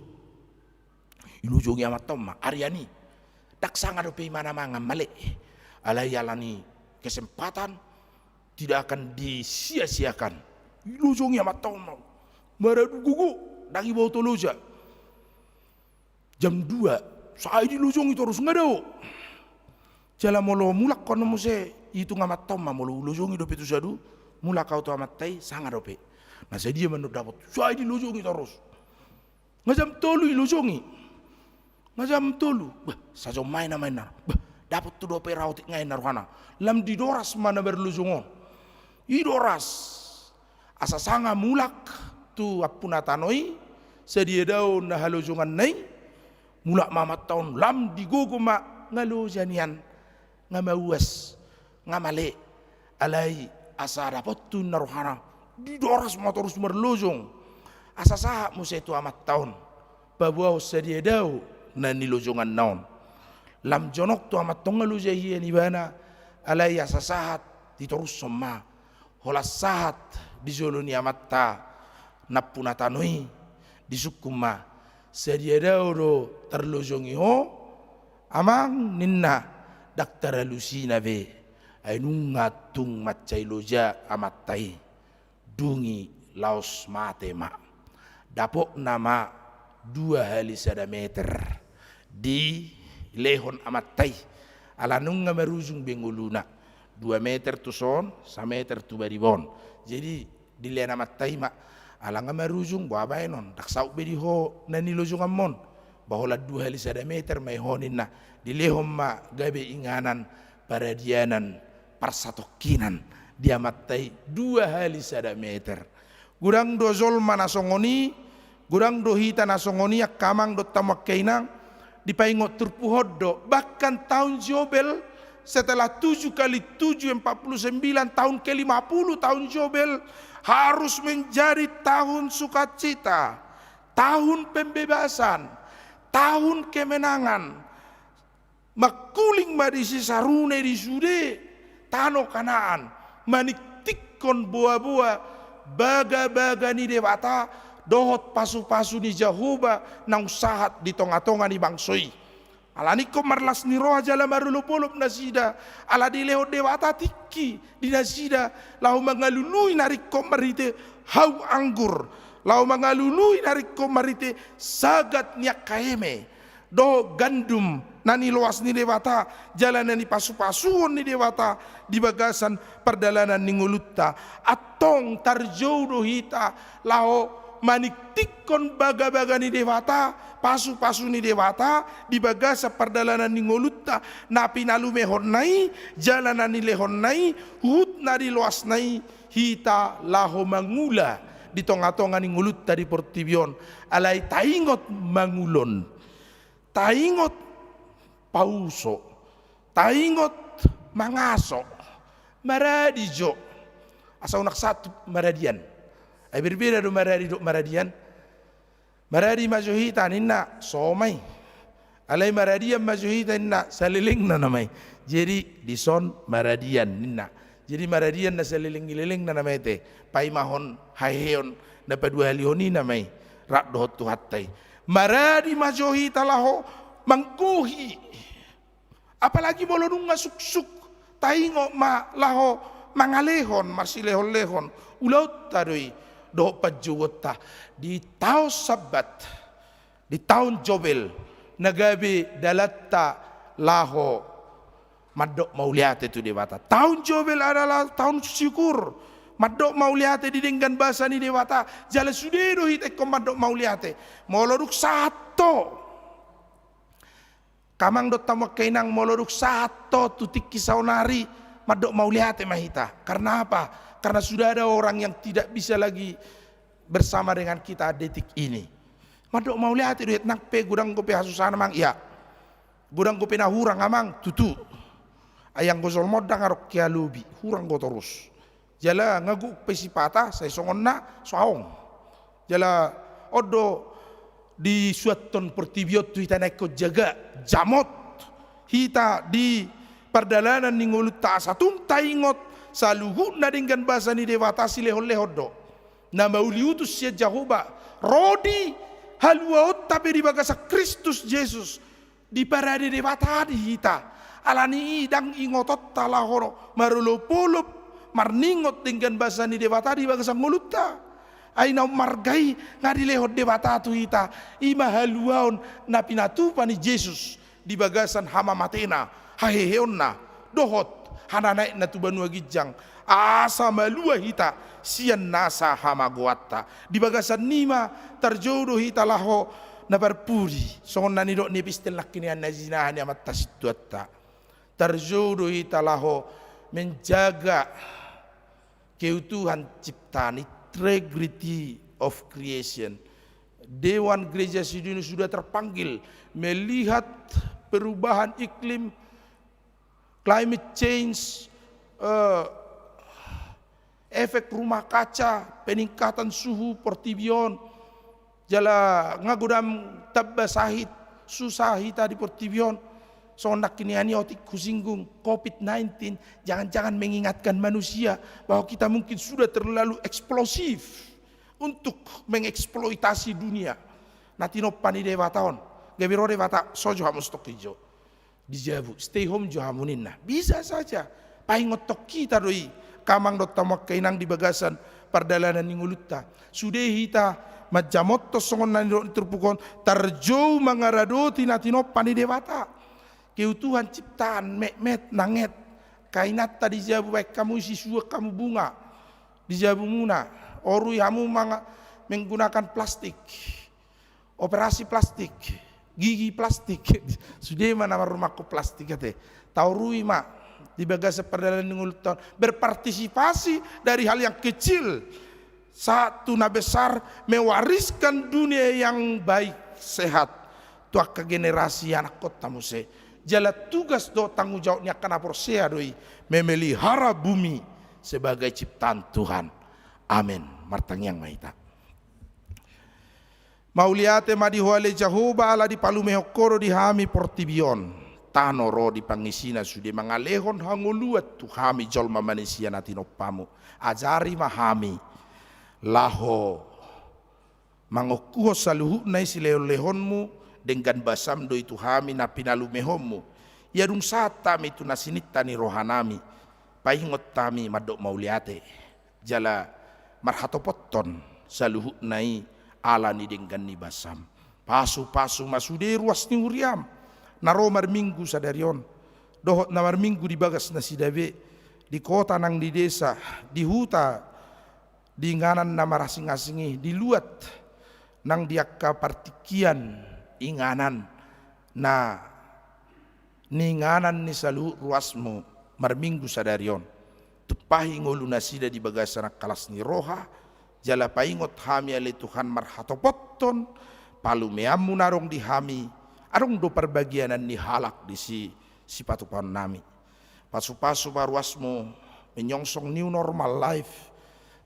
Ilojongi amanta on ma, arian i. Ndang sanga dope imana mangan male. Alai alani kesempatan tidak akan disia-siakan. Ilojongi amanta on ma. Maradu gogo, ndang iboto loja. Jam dua, sai dilojongi torus, nga dao. Jala molo mulak ho annon muse, itung amanta on ma, molo hulojongi dope tu sadu, mulak ahu tu amanta i, sanga dope. Na sadia ma annon dapot, sai dilojongi torus. Nga jam tolu ilojongi. Nga jam tolu. Bah, sajo ma i nama inna. Bah, dapot tu dope raotik nga inna rohana. Lam didoras ma na marlojong on. Idoras. Asa sanga mulak tu ampuna tano i, sadia dao na halojonganna i, mulak ma amanta on, lam digogo ma, nga loja nian, nga mauas, nga male, alai asa dapothu inna rohana, didoras ma torus marlojong. Asa sahat muse tu amanta on, paboahon sadia dao na nilojonganna on. Lam jonok tu amanta on nga loja hian ibana, alai asa sahat ditorushon ma. Holan sahat di jolo ni amanta na ampuna tano i, disungkun ma, sadia dao do tarlojongi ho, amang, ninna, ndang taralusina be, ai nunga tung mansai loja amanta i, dung i laos mate ma. Dapotna ma dua hali sada meter. Dilehon amanta i. Ala nunga marujung be ngoluna. Dua meter tu son, sameter tu bariba on. Jadi, dilehon amanta i ma. Ala nga marujung, boha baenon. Ndang saut be di ho na nilojonganmon. Ba holan dua hali sada meter ma i ho ninna. Dilehon ma gabe inganan, paradianan, parsatongkinan. Di amanta i dua hali sada meter. Godang do jolma na songon i, godang do hita na songon i, angka amang dohot hamu angka inang, dipaingot turpuk on do, bahkan tahun Jobel, setelah tujuh kali tujuh, empat puluh sembilan, tahun ke lima puluh tahun Jobel, harus menjadi tahun sukacita, tahun pembebasan, tahun kemenangan. Mangkuling ma disi sarune di sude tano Kanaan, maningtinghon boaboa bagabaga ni Debata dohot pasupasu ni Jahowa naung sahat di tongatonga ni bangso i. Ala ni ingkon marlas ni roha jala marolopolop nasida, ala dilehon Debata tingki di nasida laho mangalului na ringkot marhite hau anggur, laho mangalului na ringkot marhite sagat ni angka eme dohot gandum na niloas ni Debata, jala na nipasupasuhon ni Debata di bagasan pardalanan ni ngolunta. Antong tarjou do hita laho maningtinghon bagabaga ni Debata, pasupasu ni Debata di bagasan pardalanan ni ngolunta, na pinalumehonna i, jala na nilehonna i, huhut na niloasna i, hita laho mangula di tongatonga ni ngolunta di portibi on. Alai taingot mangulon. Taingot pauso, taingot mangaso, maradi jo. Asa unang sahat tu maradian. Ai berbeda do maradi dohot maradian. Maradi ma jo hita ninna, so ma i. Alai maradian ma jo hita ninna, salelengna nama i. Jadi dison maradian ninna. Jadi maradian na saleleng ni lelengna nama i te. Paimahon haheheon na paduahalihon i nama i. Rap dohot Tuhanta i. Maradi ma jo hita laho manggohi. Apalagi molo nunga suksuk, taingot ma laho mangalehon, marsilehonlehon. Ulaonta do i. dohot panjouonta di taon Sabbat, di taon Jobel, na gabe dalanta laho mandok mauliate tu Debata. Taon Jobel adalah taon syukur, mandok mauliate di denggan basa ni Debata. Jala sude do hita ingkon mandok mauliate. Molo dung sahat ho, angka amang dohot hamu angka inang, molo dung sahat ho tu tingki saonari, mandok mauliate ma hita. Karena apa? Karena sudah ada orang yang tidak bisa lagi bersama dengan kita detik ini. Mandok mauliate do hita. Nang pe godang dope hasusaan, amang, ia. Godang dope na hurang, amang, tutu. Ai anggo jolma on ndang adong hea lobi, hurang do torus. Jala nga gok pe sipata, sai songon na so adong. Jala on do disuanhon portibi on tu hita na ingkon jaga, jamot hita di pardalanan ni ngolunta, asa tung taingot saluhutna denggan basa ni Debata, silehonlehon do. Na mauliutus sian Jahowa, ro di haluaonta pe di bagasan Kristus Jesus, diparade Debata di hita. Alani i ndang ingotonta laho marolopolop marningot denggan basa ni Debata di bagasan ngolunta. Ai na ummarga i nga dilehon Debata tu hita, i ma haluaon na pinatupa ni Jesus di bagasan hamamatena, haheheonna, dohot hananaekna tu banua ginjang, asa malua hita sian nasa hamagoanta. Di bagasan i ma tarjou do hita laho na parpudi, songon na nidok ni epistel nangkiningan na jinalahan ni amanta sintuanta. Tarjou do hita laho menjaga keutuhan ciptaan, integrity of creation. Dewan Gereja Sidonius sudah terpanggil melihat perubahan iklim, climate change, eh, efek rumah kaca, peningkatan suhu portibi on, jala nga godang tamba sahit, susah hita di portibi on. Songon nangkiningan i otik husinggung, covid nineteen jangan-jangan mengingatkan manusia bahwa kita mungkin sudah terlalu eksplosif untuk mengeksploitasi dunia. Na tinompa ni Debata on, gabe ro Debata, so jo hamu stop jo di jabu, stay home jo hamu ninna. Bisa saja. Paingothon hita do i, angka amang dohot hamu angka inang, di bagasan pardalanan ni ngolunta. Sude hita manjamothon songon na nidok ni turpuk on, tarjou mangaradoti na tinompa ni Debata. Keutuhan ciptaan, metmet, nanget. Angka inanta di jabu, baen hamu sisuan hamu bunga di jabumuna. Orui hamu manga-, menggunakan plastik. Operasi plastik, gigi plastik. Sude ma na marrumahkon plastik ate. Taorui ma di bagasan pardalanan ni ngolunta on. Berpartisipasi dari hal yang kecil sahat tu na besar, mewariskan dunia yang baik, sehat tu angka generasi anakkonta muse. Jala tugas dohot tanggung jawab ni angka na porsea do i memelihara bumi sebagai ciptaan Tuhan. Amen. Martangiang ma hita. Mauliate ma di Ho ale Jahowa, ala dipalumehon Ho do di hami portibi on, tano ro di pangisina, sude mangalehon hangoluan tu hami jolma manisia na tinompamu. Ajari ma hami laho mangongkuhon saluhutna i silehonlehonmu, denggan basam do i tu hami na pinalumehonmu. Ia dung sahat hami tu na sininta ni rohanami, paingot hami mandok mauliate. Jala marhatopothon saluhutna i ala ni denggan ni basam. Pasupasu ma sude ruas ni huriam na ro marminggu sadari on, dohot na marminggu di bagas nasida be, di kota nang di desa, di huta, di inganan na marasing-asing i, di luat nang di angka partingkian inganan na niinganan ni saluhut ruasmu marminggu sadari on. Tumpahi ngolu nasida di bagasan angka las ni roha, jala paingot hami ale Tuhan marhatopothon palumeanmu na adong di hami, adong do parbagianan ni halak disi sipatupaonnami. Pasupasu ma ruasmu menyongsong new normal life,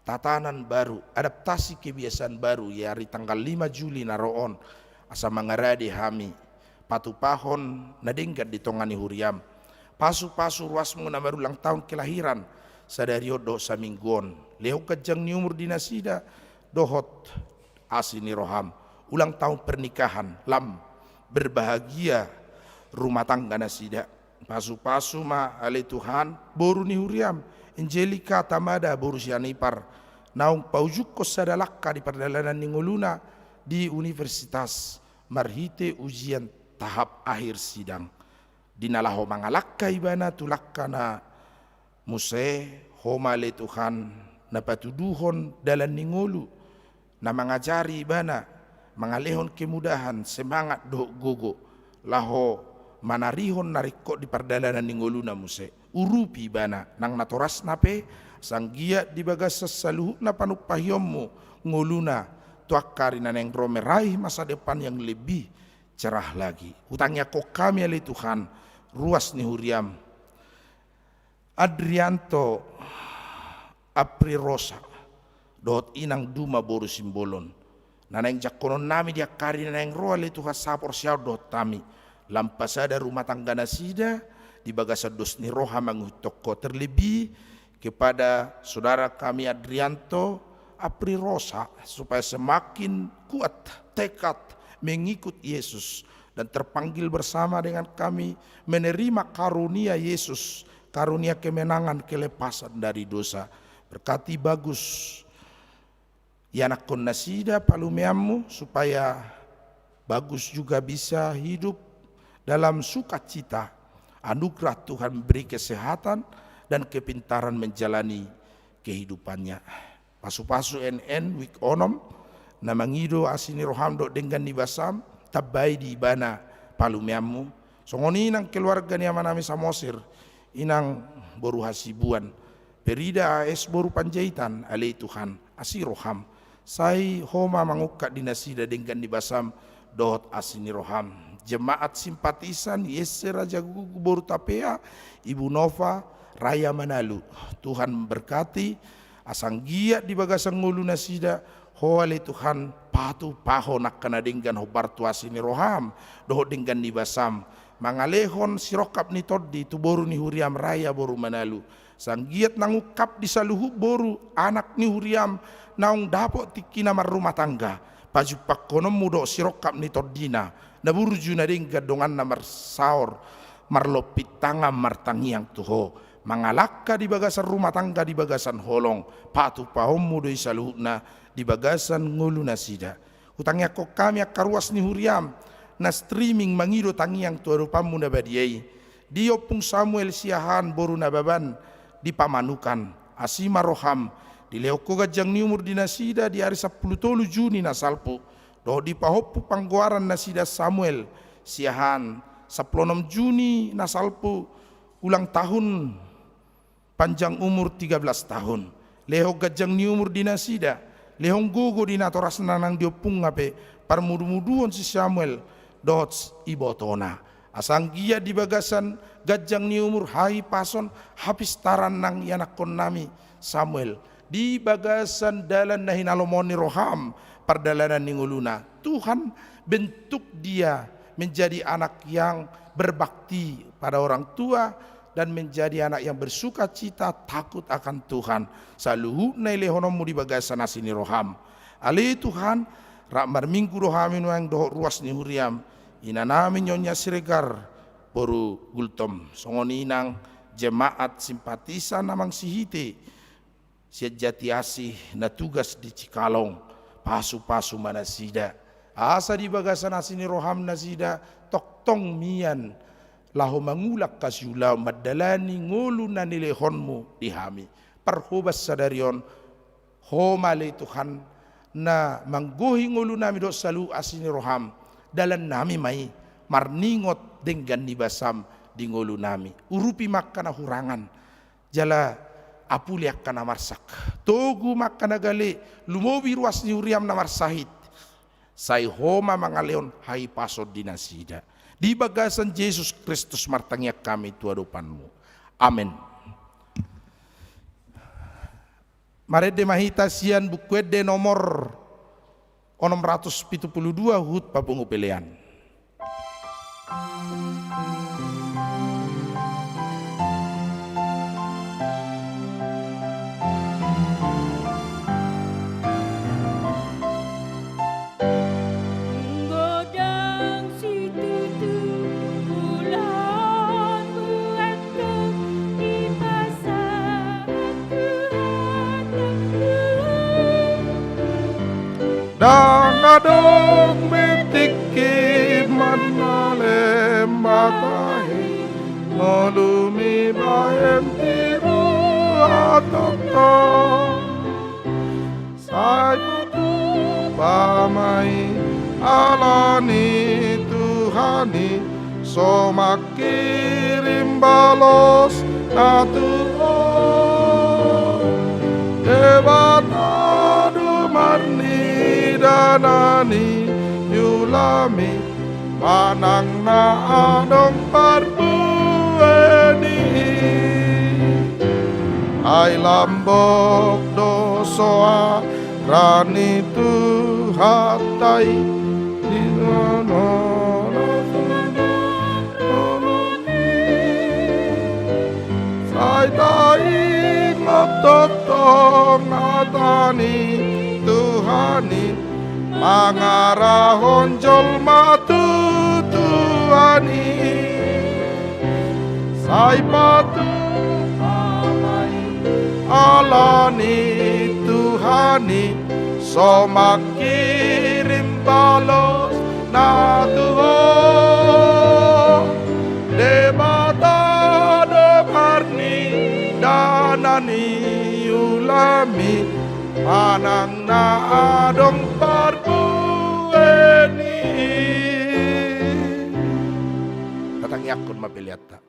tatanan baru, adaptasi kebiasaan baru, di ari tanggal lima Juli na ro on, asa mangarade hami patupahon na denggan di tonga ni huriam. Pasupasu ruasmu na marulang tahun kelahiran sadari on dohot saminggu on. Lehon ganjang ni umur di nasida dohot asi ni roham. Ulang tahun pernikahan, lam, berbahagia rumah tangga nasida. Pasupasu ma ale Tuhan boru ni huriam, Angelika Tamada boru Sianipar, naung paujungkon sada langka di pardalanan ni ngoluna di universitas marhite ujian tahap akhir sidang. Di na laho mangalangka ibana tu langkana muse, Ho ma ale Tuhan, na patuduhon dalan ni ngolu, na mangajari ibana, mangalehon kemudahan, semangat dohot gogo, laho manarihon na ringkot di pardalanan ni ngoluna muse. Urupi ibana, nang natorasna pe, asa anggiat di bagasan saluhutna panumpahionmu ngoluna, tu angka ari na naeng ro meraih masa depan yang lebih cerah lagi. Hutangiangkon hami ale Tuhan, ruas ni huriam, Adrianto Aprirosa dohot inang Duma boru Simbolon, na naeng jangkonon nami di angka ari na naeng ro ale Tuhan, saporseaon dohot hami, lam pasada rumah tangga nasida di bagasan dos ni roha mangihuthon Ho, terlebih kepada saudara kami Adrianto Aprirosa, supaya semakin kuat tekad mengikut Yesus dan terpanggil bersama dengan kami menerima karunia Yesus, karunia kemenangan, kelepasan dari dosa. Berkati Bagus, ianakhon nasida palumeanmu, supaya Bagus juga bisa hidup dalam sukacita. Anugerah Tuhan beri kesehatan dan kepintaran menjalani kehidupannya. Pasupasu N N wijk onom, na mangido asi ni roham dohot denggan ni basam, tambai di ibana palumeanmu. Songon i nang keluarga ni amanami Samosir, inang boru Hasibuan, Perida A S boru Panjaitan, ale Tuhan, asi roham. Sai Ho ma mangungkap di nasida denggan ni basam dohot asi ni roham. Jemaat simpatisan, Yesse Rajagugu boru Tapea, Ibu Nova, Raya Manalu. Tuhan berkati, asa anggiat di bagasan ngolu nasida, Ho ale Tuhan, patupahon angka na denggan hombar tu asi ni roham dohot denggan ni basam, mangalehon sirongkap ni tondi tu boru ni huriam Raya boru Manalu. Asa anggiat nang ungkap di saluhut boru, anak ni huriam naung dapot tingkina marrumah tangga, pajumpangkononmu dohot sirongkap ni tondina, na burju na denggan donganna marsaor, marlompit tangan martangiang tu Ho, mangalangka di bagasan rumah tangga di bagasan holong, patupahonmu do i saluhutna di bagasan ngolu nasida. Hutangiangkon hami angka ruas ni huriam na streaming mangido tangiang tu adopanmu na badia i, di Ompung Samuel Siahaan boru Nababan di Pamanukan, asi ma roham, dilehon Ho ganjang ni umur di nasida di ari sampulu tolu Juni na salpu, dohot dipahompu panggoaran nasida Samuel Siahaan sampulu onom Juni na salpu, ulang tahun panjang umur tiga belas tahun. Lehon ganjang ni umur di nasida, lehon gogo di natorasna nang di ompungna pe, parmudumuduon si Samuel dohot ibotona. Asa anggiat di bagasan ganjang ni umur, hahipason, hapistaran nang ianakhonnami Samuel, di bagasan dalan na hinalomohon ni roham pardalanan ni ngoluna. Tuhan, bentuk dia menjadi anak yang berbakti pada orang tua, dan menjadi anak yang bersukacita, takut akan Tuhan. Saluhutna ilehononmu di bagasan asi ni roham. Ale Tuhan, rap marminggu do hami nuaeng dohot ruas ni huriam, inanami Nyonya Siregar boru Gultom, songon i nang jemaat simpatisan Amang Sihite sian Jatiasih na tugas di Cikalong, pasupasu ma nasida, asa di bagasan asi ni roham nasida tongtong mian laho mangula hasiulaon mandalani ngolu na nilehonmu di hami. Parhobas sadari on, Ho ma ale Tuhan na manggohi ngolunami dohot saluhut asi ni roham, dalannami ma i marningot denggan ni basam di ngolunami. Urupi ma angka na hurangan, jala apuli angka na marsak. Togu ma angka na gale, lumobi ruas ni huriam na marsahit. Sai Ho ma mangalehon hahipason di nasida. Di bagasan Jesus Kristus martangiang hami tu adopanmu. Amen. Marende ma hita sian Buku Ende nomor onom ratus pitu pulu dua, huhut papungu pelean. Ndang adong be tingki manna lembata i, molo mibaen tiru atongtong. Sai patupa ma i ala ni Tuhan i, so mangkirim balosna tu ho. Debata do marnida na niulami, manang na adong parbue ni i. Ai lambok do soara ni Tuhanta i, di na Sai taingot tongtong hata ni Tuhan i, mangarahon jolma tu Tuhan i. Sai patupa ma i ala ni Tuhan i, so mangkirim balosna tu ho. Debata do marnida na niulami, manang na adong parbue ni i. Tatangiangkon ma peleanta.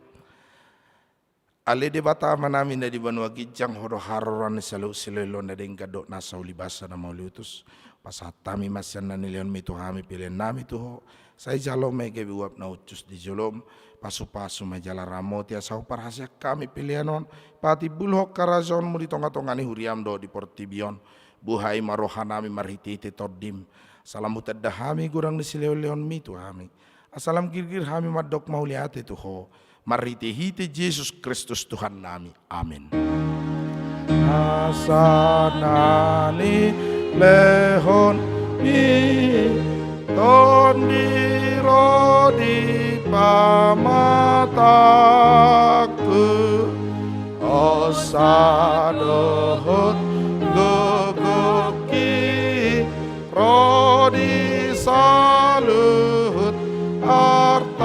Ale Debata Amanami na di banua ginjang, Ho do haroroan ni saluhut silehonlehon na denggan dohot nasa ulibasa na mauliutus. Pasahat hami ma sian na nilehonmi tu hami peleannami tu Ho. Sai jalo ma i gabe uap na hushus di jolom. Pasupasu ma i jala ramoti asa huparhaseang hami pelean on patimbulhon harajaonmu di tongatonga ni huriam dohot di portibi on. Buhai ma rohanami marhitehite Tondim, asa lam hutanda hami godang ni silehonlehonmi tu hami, asa lam girgir hami mandok mauliate tu Ho, marhitehite Jesus Kristus Tuhannami. Amen. Asa na nilehonmi Tondi ro di pamatangku, osa dohot gogongki ro di saluhut artaku.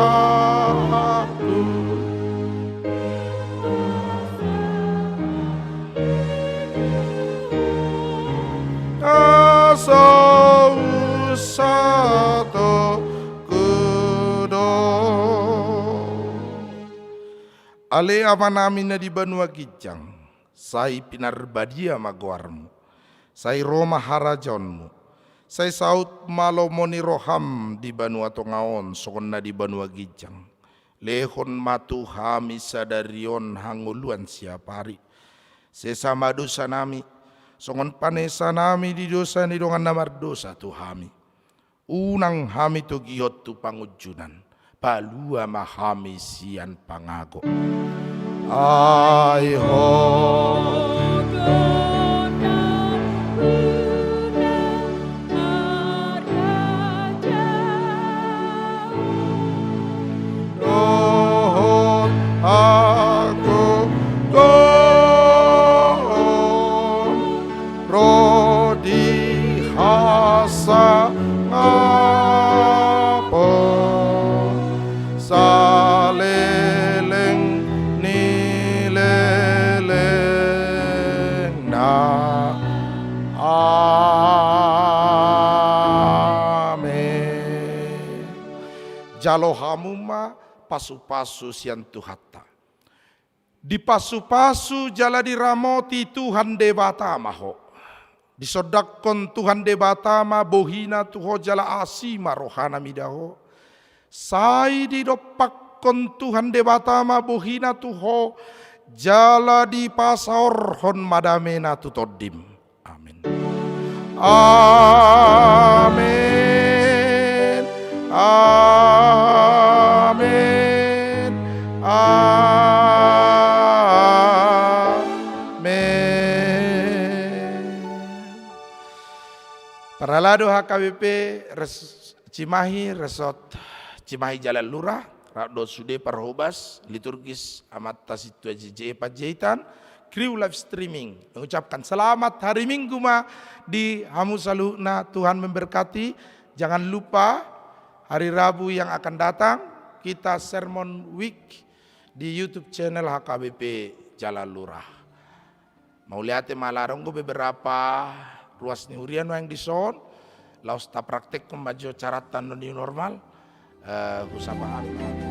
Asa unsatoku do. Ale Amanami na di banua ginjang, sai pinarbadia ma goarmu. Sai ro ma harajaonmu. Sai saut ma lomo ni roham di banua tonga on songon na di banua ginjang. Lehon ma tu hami sadari on hangoluan siapari. Sesa ma dosanami, songon panesanami di dosa ni dongan na mardosa tu hami. Unang hami togihon tu pangunjunan, palua ma hami sian pangago. Ai Ho dohot hagogoon ro di hasangapon saleleng ni lelengna. Amen. Jalo hamu ma pasupasu sian Tuhanta. Dipasupasu jala diramoti Tuhan Debata ma ho. Disondangkon Tuhan Debata ma bohina tu ho jala asi ma rohana mida ho. Sai didompakkon Tuhan Debata ma bohina tu ho jala dipasaorhon ma damena tu tondim. Amen. Amen. Amen. Amen. Parhalado H K B P res-, Cimahi, Resort Cimahi Jalan Lurah, rap dohot sude parhobas liturgis Amanta Sintua J J E Panjaitan, kru live streaming mengucapkan selamat hari Minggu ma di hamu saluhutna, Tuhan memberkati. Jangan lupa hari Rabu yang akan datang kita sermon week di YouTube channel H K B P Jalalura. Mauliate ma, ala adong do beberapa ruas ni huria nuaeng dison, laos tapraktekhon ma jo caranta new normal. Eh, husapa hami.